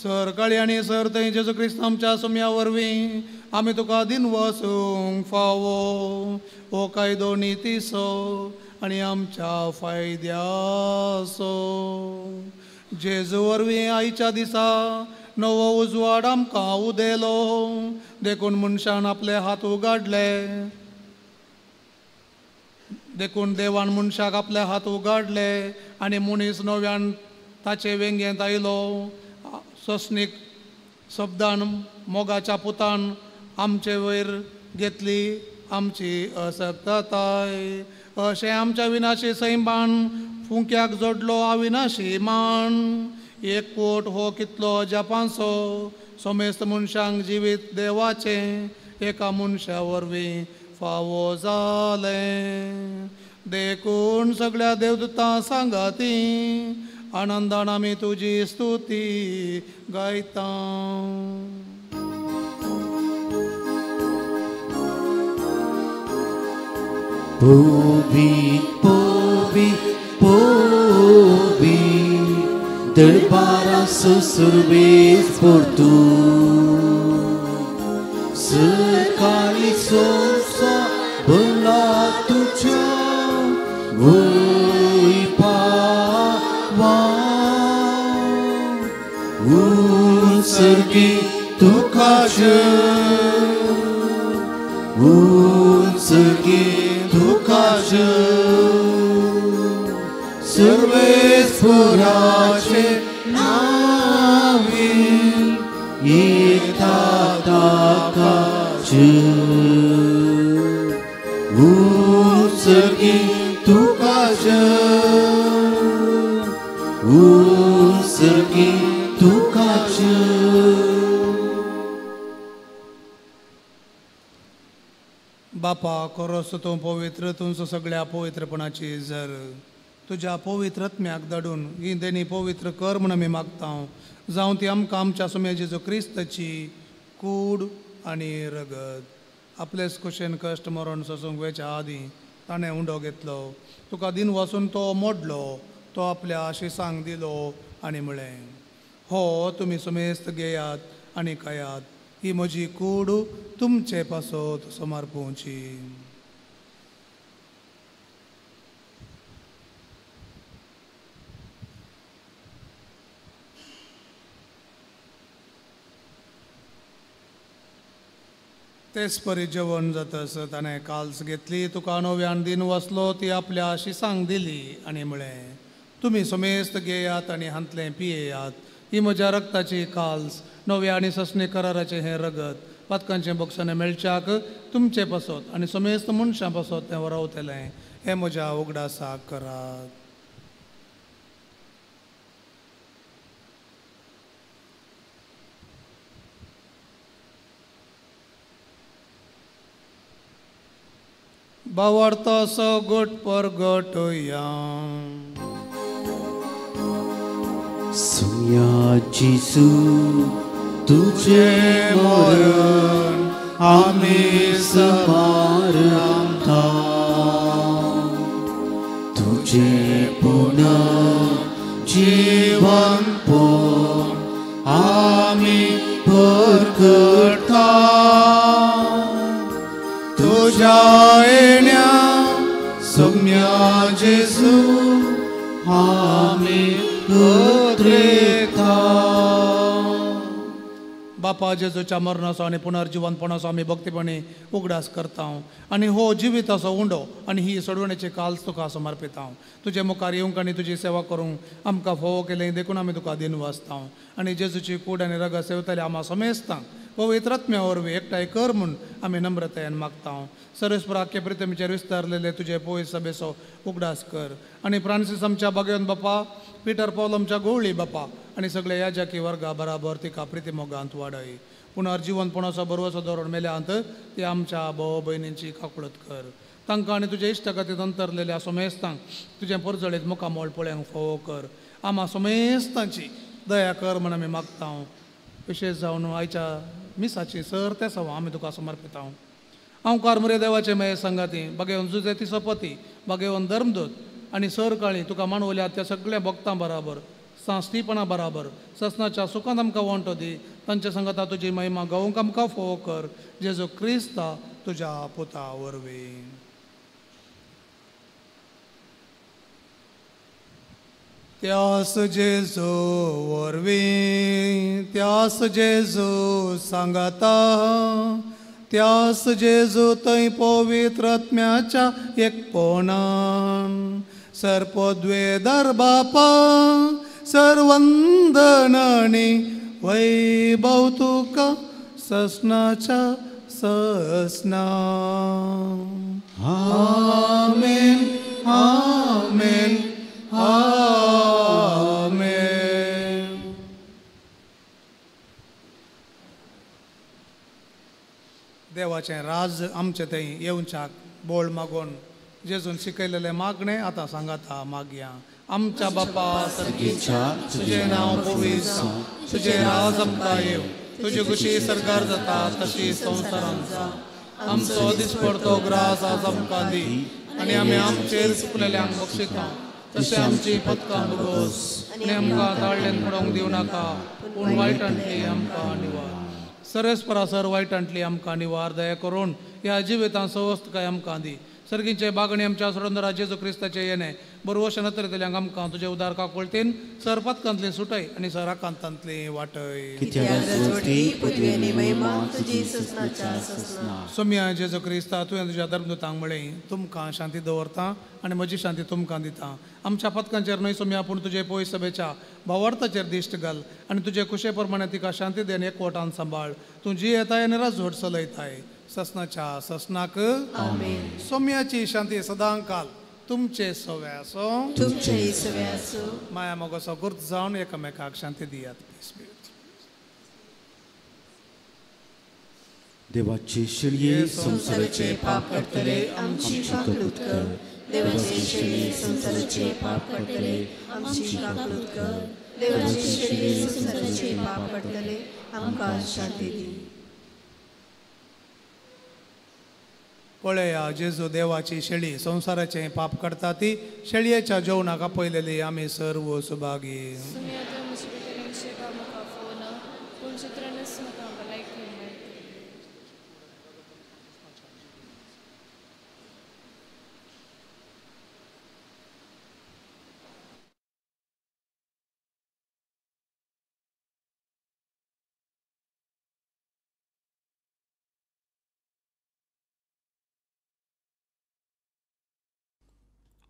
सरकाळी आनी सर थंय जेजू क्रिस्त आमच्या सोम्या वरवीं आमी तुका दिन वसूंक फावो. हो कायदो नितीचो आनी आमच्या फायद्याचो. जेजू वरवीं आयच्या दिसा नवो उजवाड आमकां उदेलो देखून मनशान आपले हात उगाडले देखून देवान मनशाक आपले हात उगाडले आनी मनीस नव्यान ताचे वेंगेंत आयलो. सोसणीक शब्दान मोगाच्या पुतान आमचे वयर घेतली आमची असक्तताय. अशें आमच्या विनाशी सैमान फुंक्याक जोडलो अविनाशी मान. एक कोट हो कितलो अजापांचो समेस्त मनशांक जिवीत देवाचें एका मनशा वरवीं फावो जालें. देखून सगळ्या देवदूतां सांगाती आनंदान आमी तुजी स्तुती गायता. पोवी पोवी पोवी दरबारा सुरवेस पोर्तू सरकारी सोसा बोला तुझ्या वय पावा उत्सर्गी तुका उत्सर्गी तुका सर्वेस्पराचे नावे येता ताका उत्सर्गी तुका उत्सर्गी तुका. बापा कोरोस तूं पवित्र तुमचो सगळ्या पवित्रपणाची जर तुज्या पवित्र आत्म्याक धाडून ही देणी पवित्र कर म्हूण आमी मागता जावं ती आमकां आमच्या सोम्या जेजू क्रिस्ताची कूड आनी रगत. आपलेच कुशेन कश्ट मरण सोसूंक वेच्या आदीं ताणें उंडो घेतलो तुका दिन वचून तो मोडलो तो आपल्या आशिसांक दिलो आनी म्हळें हो तुमी सुमेस्त घेयात आनी खायात ही म्हजी कूड तुमचे पासत समर्पूची. तेच परी जेवण जातस ताणें काल्स घेतली तुका नव्यान दिन वसलो ती आपल्या आशिसांक दिली आनी म्हळें तुमी समेस्त घेयात आनी हांतलें पियेयात ही म्हज्या रक्ताची काल्स नव्या आनी ससणी कराराचें हें रगत पातकांचें बोगसाणें मेळच्याक तुमचे पासत आनी समेस्त मनशां पासत तें वरवतलें हें म्हज्या उगडासाक करात. बावडतो सो गोट परगटया सुया जेजू तुझे मरण आमी समारंभता तुझे पुनः जीवन पण आमी परगटा तुझ्या येण्या सुम्या जेजू आमी उद्रेता. बापा जेजूच्या मरणाचो आनी पुनर्जिवनपणाचो आमी भक्तीपणी उगडास करता आनी हो जिविताचो उंडो आनी ही सोडवणेची काल्स तुका समर्पिता. तुजे मुखार येवंक आनी तुजी सेवा करूंक आमकां फोवो केलें देखून आमी तुका दिन वाचता आनी जेजूची कूड आनी रगत सेवताले आमा समेस्तांक पवित्र आत्म्या वरवीं एकठांय कर म्हूण आमी नम्रतायेन मागता. सर्वेस्पर आख्खे प्रितमीचेर विस्तारलेले तुजे पवित्र सभेचो उगडास कर आनी फ्रांसीस आमच्या बागेवन बापा, पिटर पॉल आमच्या गोवळी बापा आनी सगळे याजकी वर्गा बराबर तिका प्रितीमोगांत वाडय. पुनर्जिवनपणाचो बरवसो धरून मेल्यांत ती आमच्या भाव भयणींची काकुळत कर. तांकां आनी तुजे इश्टागतींत अंतरलेल्या सोमेस्तांक तुजें परजळीत मुखामोळ पळोवंक फावो कर. आमा सोमेस्तांची दया कर म्हूण आमी मागता. विशेश जावन आयच्या मिसाची सर ते सवा आमी तुका समर्पिता. हांव कारमुरे देवाचे मये संगाती बागेवन जुजेती सपती बागेवन धर्मदूत आनी सर काळी तुका मानवल्या त्या सगळ्या भक्तां बराबर सांस्तीपणा बराबर ससनाच्या सुखान आमकां वांटो दी. तांच्या संगता तुजी महिमा गावंक आमकां फोव कर. जेजू क्रिस्ता तुज्या पुता वरवीं. त्यास जेजू वरवीं, त्यास जेजू सांगाता, त्यास जेजू थंय पवित्र आत्म्याच्या एकपणान सर्पद्वेदर बापा सर्वंदनानी वैभव तुका ससनाच्या ससना. आमेन आमेन आमेन. देवाचें राज आमचें थंय येवच्याक बोळ मागून जेजून शिकयलेलें मागणें आतां सांगाता मागया. आमच्या बापा सर्गीच्या तुजें नांव पवित्र जावं, तुजें राज आमकां येवं, तुजी खुशी सरकार जाता तशी संवसारांत जावं. आमचो दिसपडतो ग्रास आज आमकां दी आनी आमी आमचेर चुकलेल्यांक बक्षिता तशें आमची पदकां भोगोस आनी आमकां ताळ्ळेन पडोवंक दिवं नाका पूण वायटांतली आमकां निवार. सरस्परा सर वायटांतली आमकां निवार. दया करून ह्या जिवितांत सवस्तकाय आमकां दी. सर्गींचे बागणी आमच्या सोडंदरा जेजू क्रिस्ताचे येणे बरवश नतरेतल्यांक आमकां तुजे उदार काकुळतीन सर पदकांतली सुटय आनी सर आकांतांतली वाटय. सोम्या जेजू क्रिस्ता तुवें तुज्या धर्मदूतांक म्हळें तुमकां शांती दवरता आनी म्हजी शांती तुमकां दिता. आमच्या पदकांचेर न्हय सोम्या पूण तुजे पयस सभेच्या भावार्थाचेर दिश्ट घाल आनी तुजे कुशे प्रमाणे तिका शांती दी आनी एकवटान सांबाळ. तूं जी येताय आनी राजवट चलयताय ससनाच्या ससनाक. सोम्याची शांती सदांकाल तुमचे सवे आसो, तुमचे सवे आसो. माया मोगाचो गुर्त जावन एकामेकाक शांती दियात. देवाचे शेळये संवसाराचे पाप काडटले आमची काकळूत कर. देवाचे शेळये संवसाराचे पाप काडटले आमची काकळूत कर. देवाचे शेळये संवसाराचे पाप काडटले आमकां शांती दी. पळया जेजू देवाची शेळी संवसाराचें पाप काडटा ती शेळयेच्या जेवणाक आपयलेली आमी सर्व सुभागी.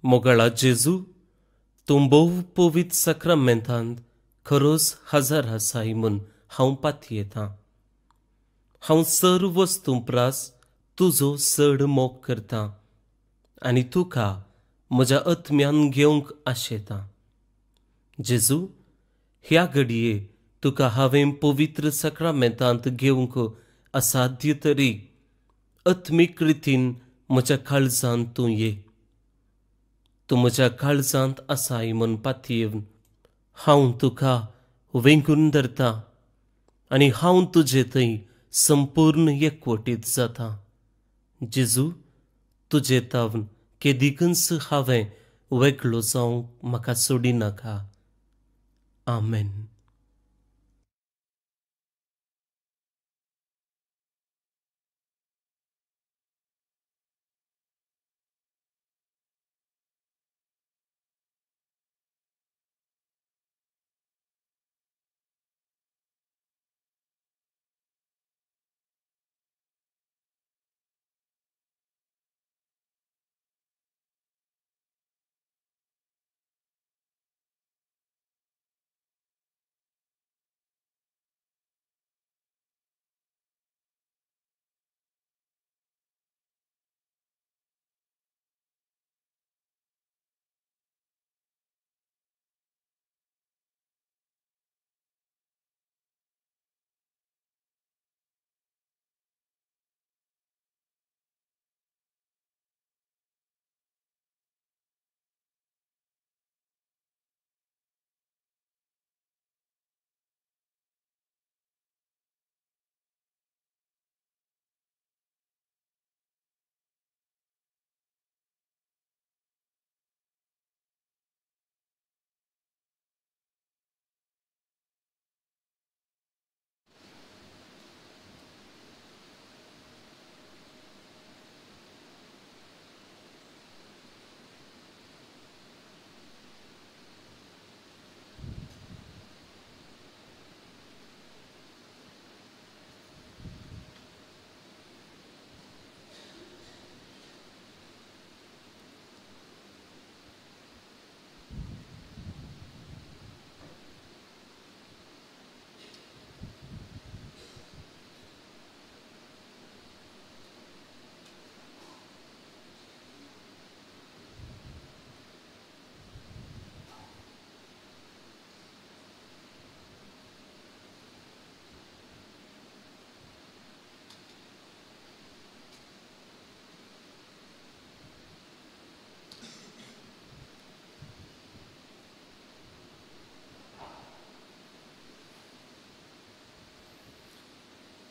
मोगाळा जेजू, तूं भोव पवित्र साक्रामेंतांत खरोच हजर आसाय म्हूण हांव पातयेतां. हांव सर्व वस्तूं प्रास तुजो चड मोग करतां आनी तुका म्हज्या आत्म्यान घेवंक आशेतां. जेजू, ह्या घडये तुका हांवें पवित्र साक्रामेंतांत घेवंक असाध्य तरी आत्मीक रितीन म्हज्या काळजांत तूं ये. तूं म्हज्या काळजांत आसाय म्हूण पातयेवन हांव तुका वेंगून धरतां आनी हांव तुजे थंय संपूर्ण एकवटीत जाता. जेजू, तुजे तावन केदिकूच हांवें वेगळो जावंक म्हाका सोडिनाका. आमेन.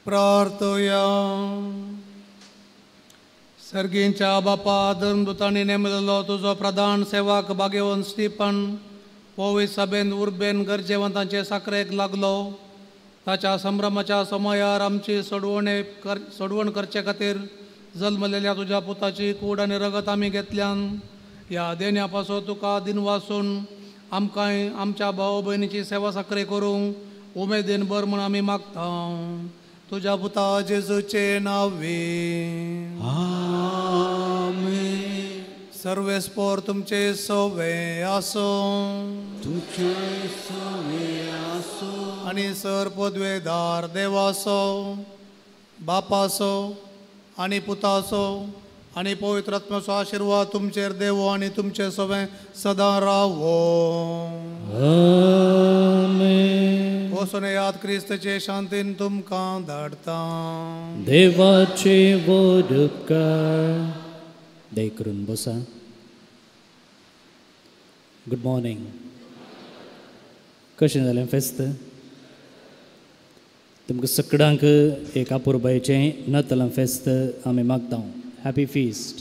प्रार्थया. सर्गींच्या बापा, धर्मदूतांनी नेमलेलो तुजो प्रधान सेवक भाग्यवंत स्टीफन पवित्र सभेन उर्बेन गरजेवंतांचे साखरेक लागलो. ताच्या संभ्रमाच्या समयार आमची सोडवण करचे खातीर जल्मलेल्या तुज्या पुताची कूड आनी रगत आमी घेतल्यान ह्या देण्या पासून तुका दिनवासून आमकांय आमच्या भाव भयणीची सेवा साखरे करूंक उमेदीन भर म्हूण आमी मागता. तुज्या पुता जेजूचे नावे आमेन. सर्वेस्पोर तुमचे सोवे आसूं. तुमचे सोवे आसूं. आनी सर पदवेदार देवाचो, बापाचो आनी पुताचो आनी पवित्र आत्म्याचो आशिर्वाद तुमचेर देवो आनी तुमचे सोवे सदां रावो. आमेन. वचून याद क्रिस्तचे शांतीन तुमकां धाडता. देवाचे व्हड उपकार. दया करून बसा. Good morning. कशें जालें फेस्त? तुमकां सगळ्यांक एक अपुरबायेचें नतलां फेस्त आमी मागता. Happy feast.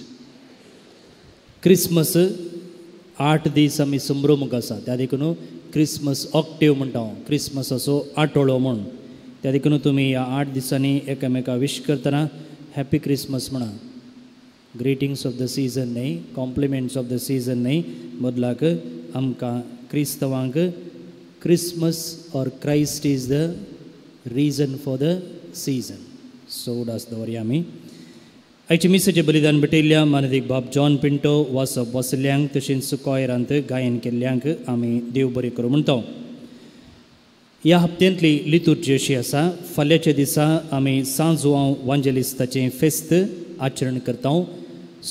Christmas 8 दीस आमी संभ्रमूंक आसा, त्या देखून क्रिसमस ऑक्टेव म्हणटा हांव, क्रिसमसाचो आठवडो म्हूण. त्या देखून तुमी ह्या 8 दिसांनी एकामेका विश करतना हॅपी क्रिसमस म्हणा. ग्रिटींग्स ऑफ the season न्हय, कॉम्प्लिमेंट्स ऑफ the season न्हय, बदलाक आमकां क्रिस्तवांक Christmas or Christ is the reason for the season. So उडास दवरया आमी. आयचे मिसाचें बलिदान भेटयल्ल्या मानदीक बाब जॉन पिंटो वासप वासल्यांक तशेंच कॉयरांत गायन केल्ल्यांक आमी देव बरें करूं म्हणटा. ह्या हप्त्यांतली लितुर्जी अशी आसा. फाल्यांच्या दिसा आमी सांजुआंव वांजेलिस्ताचें फेस्त आचरण करता.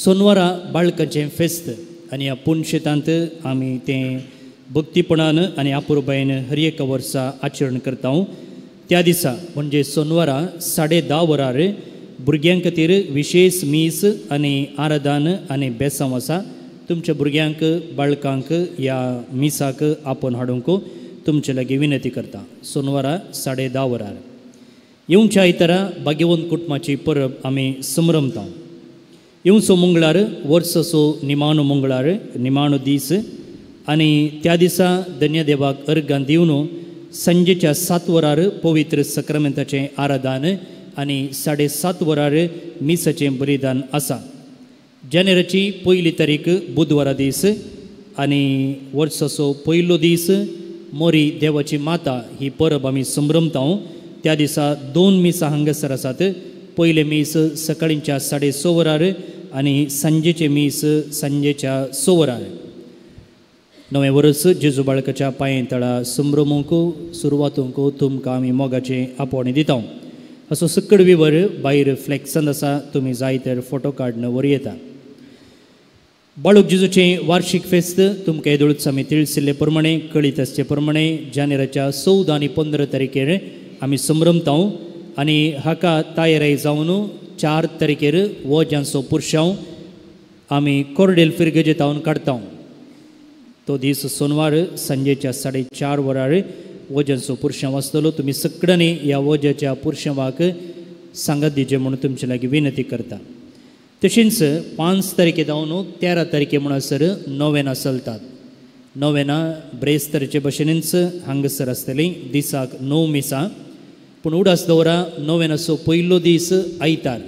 सोनवारा बाळकाचें फेस्त आनी ह्या पुनशेतांत आमी तें भक्तीपणान आनी अपुरबायेन हर एका वर्सा आचरण करता. त्या दिसा म्हणजे सोनवारा 10:30 वरार भुरग्यां खातीर विशेष मीस आनी आराधन आनी बेसांव आसा. तुमच्या भुरग्यांक बाळकांक ह्या मिसाक आपोवन हाडूंक तुमचे लागीं विनंती करता. सोनवारा 10:30 वरार. येवच्या आयतारा भाग्यवंत कुटुंबाची परब आमी संभ्रमता. येवचो मंगळार वर्साचो निमाणो मंगळार, निमाणो दीस आनी त्या दिसा धन्यदेवाक अर्घां दिवन सांजेच्या 7 वरार पवित्र सक्रामेंताचें आराधन आनी 7:30 वरार मिसाचें बलिदान आसा. जानेराची 1 तारीख बुधवारा दीस आनी वर्साचो पयलो दीस मोरी देवाची माता ही परब आमी संभ्रमता. त्या दिसा 2 मिसां हांगासर आसात. पयलें मीस सकाळींच्या 6:30 वरार आनी सांजेचें मीस सांजेच्या 6 वरार. नवें वर्स जेजू बाळकाच्या पांये तळा संभ्रमूंक सुरवातूंक तुमकां आमी मोगाचें आपोवणें दिता. असो सकड विवर भायर फ्लॅक्सान आसा, तुमी जाय तर फोटो काडून व्हरूं येता. बाळूक जेजूचें वार्शीक फेस्त तुमकां येदोळच आमी तिळसिल्ले प्रमाणे कळीत आसचे प्रमाणे जानेराच्या 14 आनी 15 तारखेर आमी संभ्रमता आनी हाका तयाराय जावन 4 तारखेर वोज्यांचो पुरशांव आमी कोरडेल फिरगेजेतावन काडता. तो दीस सोनवार सांजेच्या 4:30 वरार वोज्यांचो पुरशांव आसतलो. तुमी सगळ्यांनी ह्या वोज्याच्या पुरशांवाक सांगात दिवचें म्हणून तुमचे लागीं विनंती करता. तशेंच 5 तारखे जावन 13 तारखे म्हणसर नोवेनां चलतात. नोवेनां ब्रेस्तरचे भशेनच हांगासर आसतलीं, दिसाक 9 मिसां. पूण उडास दवरा नोवेनाचो पयलो दीस आयतार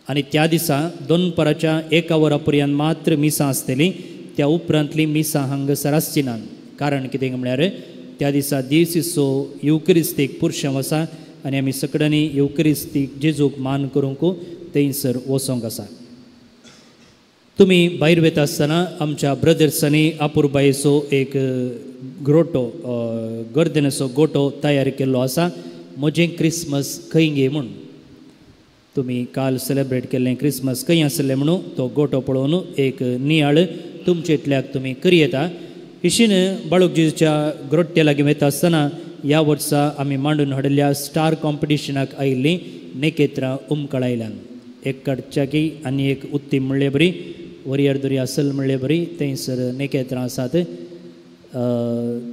आनी त्या दिसा दनपाराच्या 1 वरा पर्यंत मात्र मिसां आसतलीं. त्या उपरांतलीं मिसां हांगासर आसची ना. कारण कितें म्हळ्यार त्या दिसा दीस युवकरिस्तीक पुरशांव आसा आनी आमी सगळ्यांनी युवकरिस्तीक जेजूक मान करूंक थंयसर वचोंक आसा. तुमी भायर वता आसतना आमच्या ब्रदर्सांनी अपुरबायेचो एक ग्रोटो, गर्देनाचो गोटो तयार केल्लो आसा. म्हजें क्रिसमस खंय गे म्हूण तुमी काल सेलेब्रेट केल्लें क्रिसमस खंय आसलें म्हणून तो गोटो पळोवन एक नियाळ तुमचे इतल्याक तुमी करी येता. इशीन बाळूक जेजूच्या ग्रोट्या लागीं वता आसतना ह्या वर्सा आमी मांडून हाडिल्ल्या स्टार कॉम्पिटिशनाक आयिल्लीं नेकेत्रां उमकळायल्यान एक कडच्याकी आनी एक उत्तीम म्हणले बरी वरियर दर्या असल म्हणले बरी थंयसर नेकेत्रां आसात.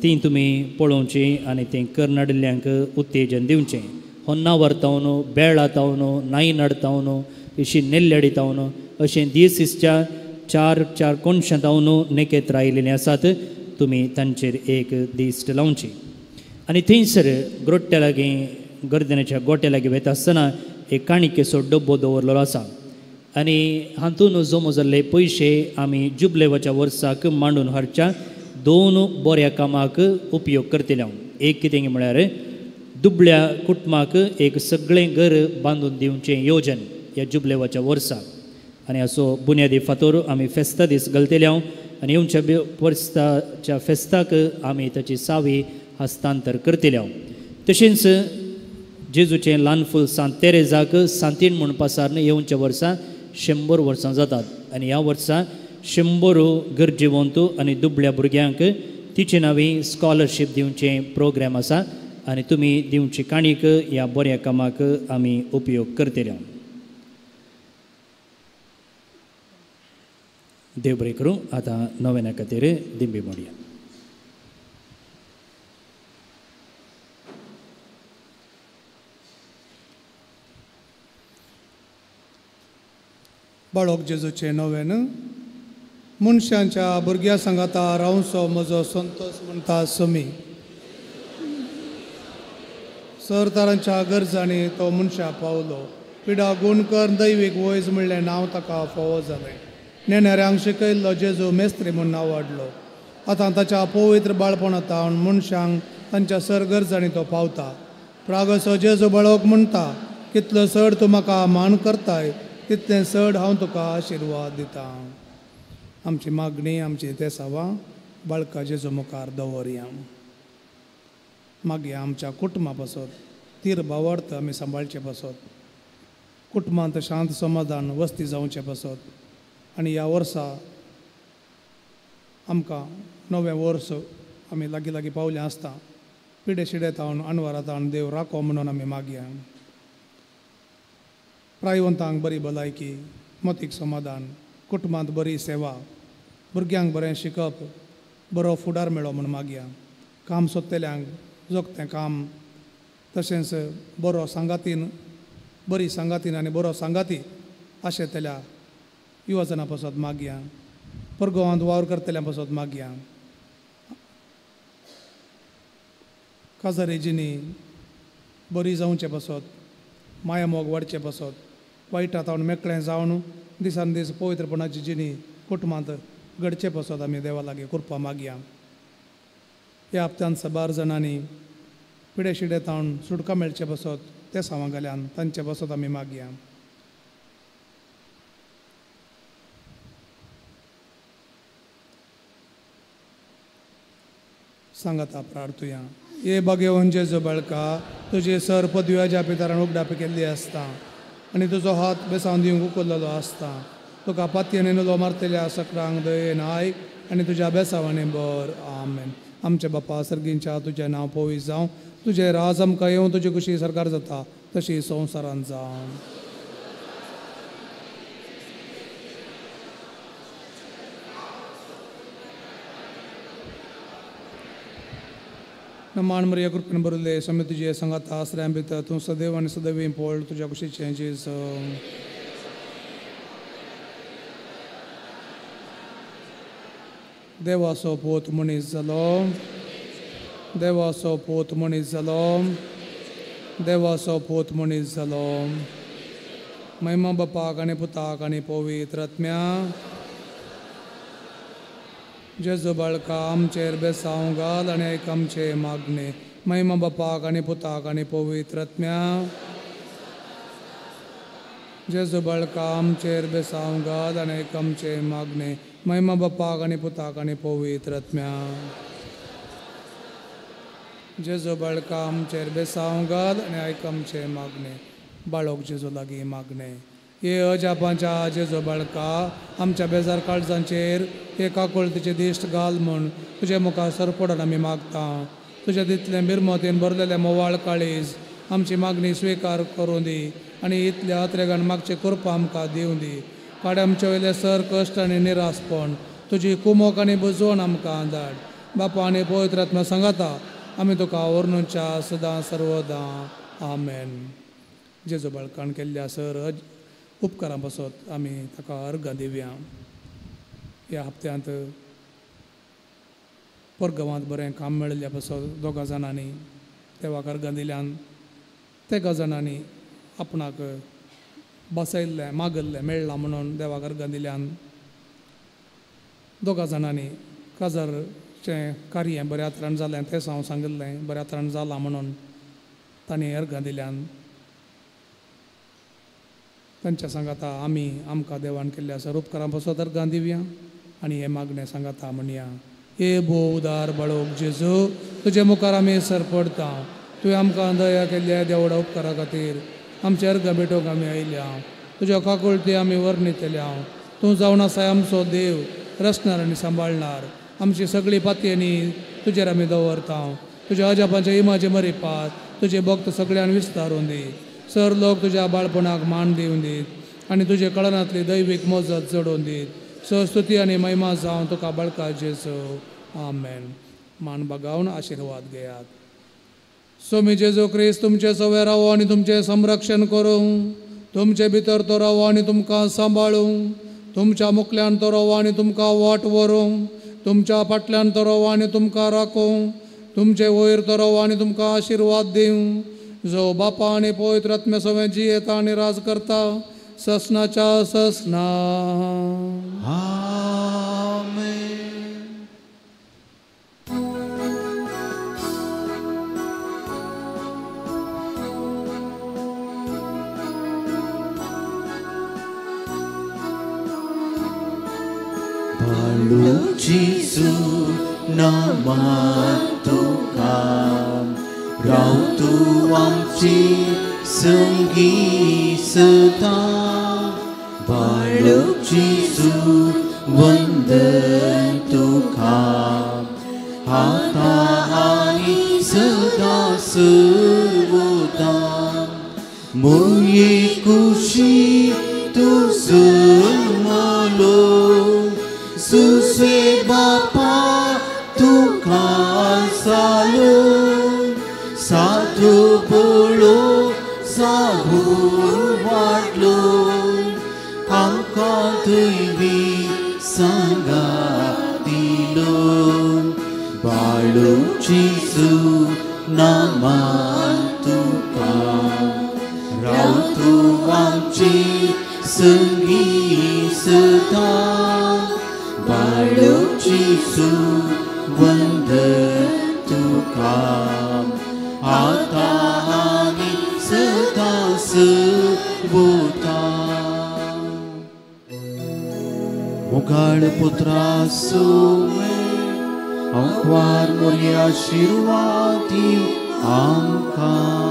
तीं तुमी पळोवचीं आनी तीं कर्नाडिल्ल्यांक उत्तेजन दिवचें. होन्नावर तावन, बेळा तावन, नायनाड तावन, अशी नेल्ल्याडी तावन अशें दियसिसच्या चार चार कोनशां तावन नेकेत्र आयिल्लीं आसात. तुमी तांचेर एक दिश्ट लावची. आनी थंयसर ग्रोट्ट्या लागीं गर्दनेच्या गोट्या लागीं वयता आसतना एक काणिकेचो डब्बो दवरलेलो आसा आनी हातून जमो जाल्ले पयशे आमी जुबलेवाच्या वर्साक मांडून हाडच्या दोन बऱ्या कामाक उपयोग करतले. एक कितें म्हळ्यार दुबळ्या कुटुंबाक एक सगळें घर बांदून दिवचें योजन ह्या जुबलेवाच्या वर्सा आनी असो बुन्यादी फातोर आमी फेस्ता दीस घालतले आनी येवच्या वर्साच्या फेस्ताक आमी ताची सावी हस्तांतर करतले. तशेंच जेजूचें ल्हान फूल सांत तेरेजाक सांतीण म्हूण पासार येवच्या वर्सा 100 वर्सां जातात आनी ह्या वर्सा 100 गरजेवंत आनी दुबळ्या भुरग्यांक तिचे नांवी स्कॉलरशीप दिवचें प्रोग्राम आसा आनी तुमी दिवची काणीक ह्या बऱ्या कामाक आमी उपयोग करतले. देव बरें करूं. आतां नव्याना खातीर दिंबी मोडया. बाळोक जेजूचें नवेन मनशांच्या भुरग्यां सांगाता रावचो म्हजो संतोष म्हणटा समी. सरदारांच्या गरजांनी तो मनशा पावलो. पिडा गुण कर दैवीक वयज म्हणलें नांव ताका फावो जालें. नेणाऱ्यांक शिकयल्लो जेजू मेस्त्री म्हूण नांव वाडलो. आतां ताच्या पवित्र बाळपणांत मनशांक तांच्या सर गरजांनी तो पावता. प्रागसो जेजू बाळोक म्हणटा, कितलो चड तूं म्हाका मान करताय तितलें चड हांव तुका आशिर्वाद दितां. आमची मागणी आमची तेसावां बाळका जेजू मुखार दवरया. मागीर आमच्या कुटुंबा पासत तीर भावार्थ आमी सांबाळचे पासत, कुटुंबांत शांत समाधान वस्ती जावचे पासत आनी ह्या वर्सा आमकां नवें वर्स आमी लागीं लागीं पावलें आसता पिडे शिडे तावन अणवारा तावन देव राखो म्हणून आमी मागया. प्रायवंतांक बरी भलायकी, मतीक समाधान, कुटुंबांत बरी सेवा, भुरग्यांक बरें शिकप, बरो फुडार मेळो म्हूण मागया. काम सोदतल्यांक जोगतें काम, तशेंच बरो सांगातीन, बरी सांगातीन आनी बरो सांगाती आशेतल्या युवजना पासत मागया. परगोवांत वावर करतल्या पासत मागया. काजारी जिणी बरी जावचे पासत, माया मोग वाडचे पासत, वायटा तावन मेकळें जावन दिसान दीस पवित्रपणाची जिणी कुटुंबांत घडचे पासत आमी देवा लागीं कृपा मागया. ह्या हप्त्यान साबार जाणांनी पिडे शिडे तावन सुटका मेळचे पासत ते सावां घाल्यान तांचे पासत आमी मागया. सांगाता प्रार्थुया. ये भाग्यवंत जेजू बाळका, तुजे सर पदव्याच्या पितरान उगडापी केल्ली आसता आनी तुजो हात बेसावन दिवंक उखल्लेलो आसता. तुका पातयेन नुलो मारतल्या सकरांक दयेन आयक आनी तुज्या बेसावांनी बर. आमेन. आमच्या बापा सर्गींच्या तुजें नांव पवित्र जावं, तुजें राज आमकां येवं, तुजी खुशी सरकार जाता तशी संवसारांत जावं. मान मरिया कृपेन भरिल्ले स्वामी तुजे सांगाता, आसऱ्यां भितर तूं सदैव आनी सदैव पोळ तुज्या कुशीचें जेज. देवाचो पूत मनीस जालो, देवाचो पूत मनीस जालो, देवाचो पूत मनीस जालो. महिमा बापाक आनी पुताक आनी पवित्र आत्म्या. जेजू बाळका आमचेर बेसांव घाल आनी आयक आमचे मागणे. महिमा बापाक आनी पुताक आनी पवित्र आत्म्या. जेजू बाळका आमचेर बेसांव घाल आनी आयक आमचे मागणे. महिमा बापाक आनी पुताक आनी पवित्र आत्म्या. जेजू बाळका आमचेर बेसांव घाल आनी आयक आमचे मागणे. बाळोक जेजू लागीं मागणे. हे अजापांच्या जेजू बाळका, आमच्या बेजार काळजांचेर हे काकुळतीचे दिश्ट घाल म्हूण तुजे मुखार सरपडून आमी मागता. तुज्या तितलें बिरमतीन भरलेलें मोवाळ काळीज आमची मागणी स्विकार करूं दी आनी इतल्या अत्रेगान मागची कृपा आमकां दिवं दी. काड आमचे वयले सर कश्ट आनी निरासपण, तुजी कुमोक आनी बुजवण आमकां धाड. बापा आनी पवित्र आत्मा सांगाता आमी तुका वर्णूच्या सदां सर्वदां. आमेन. जेजू बाळकान केल्ल्या सर उपकारां पासत आमी ताका अर्गां दिवया. ह्या हप्त्यांत परगांवांत बरें काम मेळिल्ल्या पासत दोगां जाणांनी देवाक अर्गां दिल्यान तेगा जाणांनी आपणाक बसयल्लें मागल्लें मेळ्ळां म्हणून देवाक अर्गां दिल्यान दोगां जाणांनी काजारचें कार्य बऱ्या तरान जालें तें हांव सांगिल्लें बऱ्या तरान जालां म्हणून तांणी अर्गां दिल्यान तांच्या सांगाता आमी आमकां देवान केल्ल्या सर उपकारां पासत अर्गां दिवया आनी हें मागणें सांगाता म्हणया. हे भोव उदार बाळोक जेजू, तुजे मुखार आमी सर पडटा. तुवें आमकां दया केल्ल्या देवडा उपकारा खातीर आमचे अर्गां भेटोवंक आमी आयल्या. तुज्या काकुळटी आमी वर्णितल्या. तूं जावन आसाय आमचो देव, रचणार आनी सांबाळणार. आमची सगळी पातयेनी तुजेर आमी दवरता. तुज्या अजापांचे इमाजे मरिपात तुजे भक्त सगळ्यान विस्तारून दी. सर लोक तुज्या बाळपणाक मान दिवन दीत आनी तुजे कळनांतली दैवीक मजत चडोवन दीत. सर स्तुती आनी महिमा जावन तुका बळका जेजू. आमेन. मान बागावन आशिर्वाद घेयात. स्वामी जेजू क्रिस्त तुमचे सवे रावो आनी तुमचें संरक्षण करूं. तुमचे भितर तो रावो आनी तुमकां सांबाळूं. तुमच्या मुखल्यान तो रावो आनी तुमकां वाट व्हरूं. तुमच्या फाटल्यान तो रावो आनी तुमकां राखूं. तुमचे वयर तो रावो आनी तुमकां आशिर्वाद दिवं. जो बापा आनी पवित्र आत्म्या सवें जियेता आनी राज करता ससनाच्या ससना. आमेन. बाळू जेजू नामा तुका राव तूं आमची संगी सदां. बाळू जेजू वंदन तुका आतां आनी सदां सर्वदा. मुये कुशी तूं जल्मलो सुसे बापा तुका सालो. साधू बोलो साहू वाडलो आमकां दैवी सांगा दिलो. बाळू जेजू नामान तुका राव तूं आमचे संगी सदां. बाळू जेजू वंदन तुका आतां आनी सदां सर्वदा. मुगाळ पुत्रा सुवे अंकवार मोरया आशिर्वाद दिव आमकां.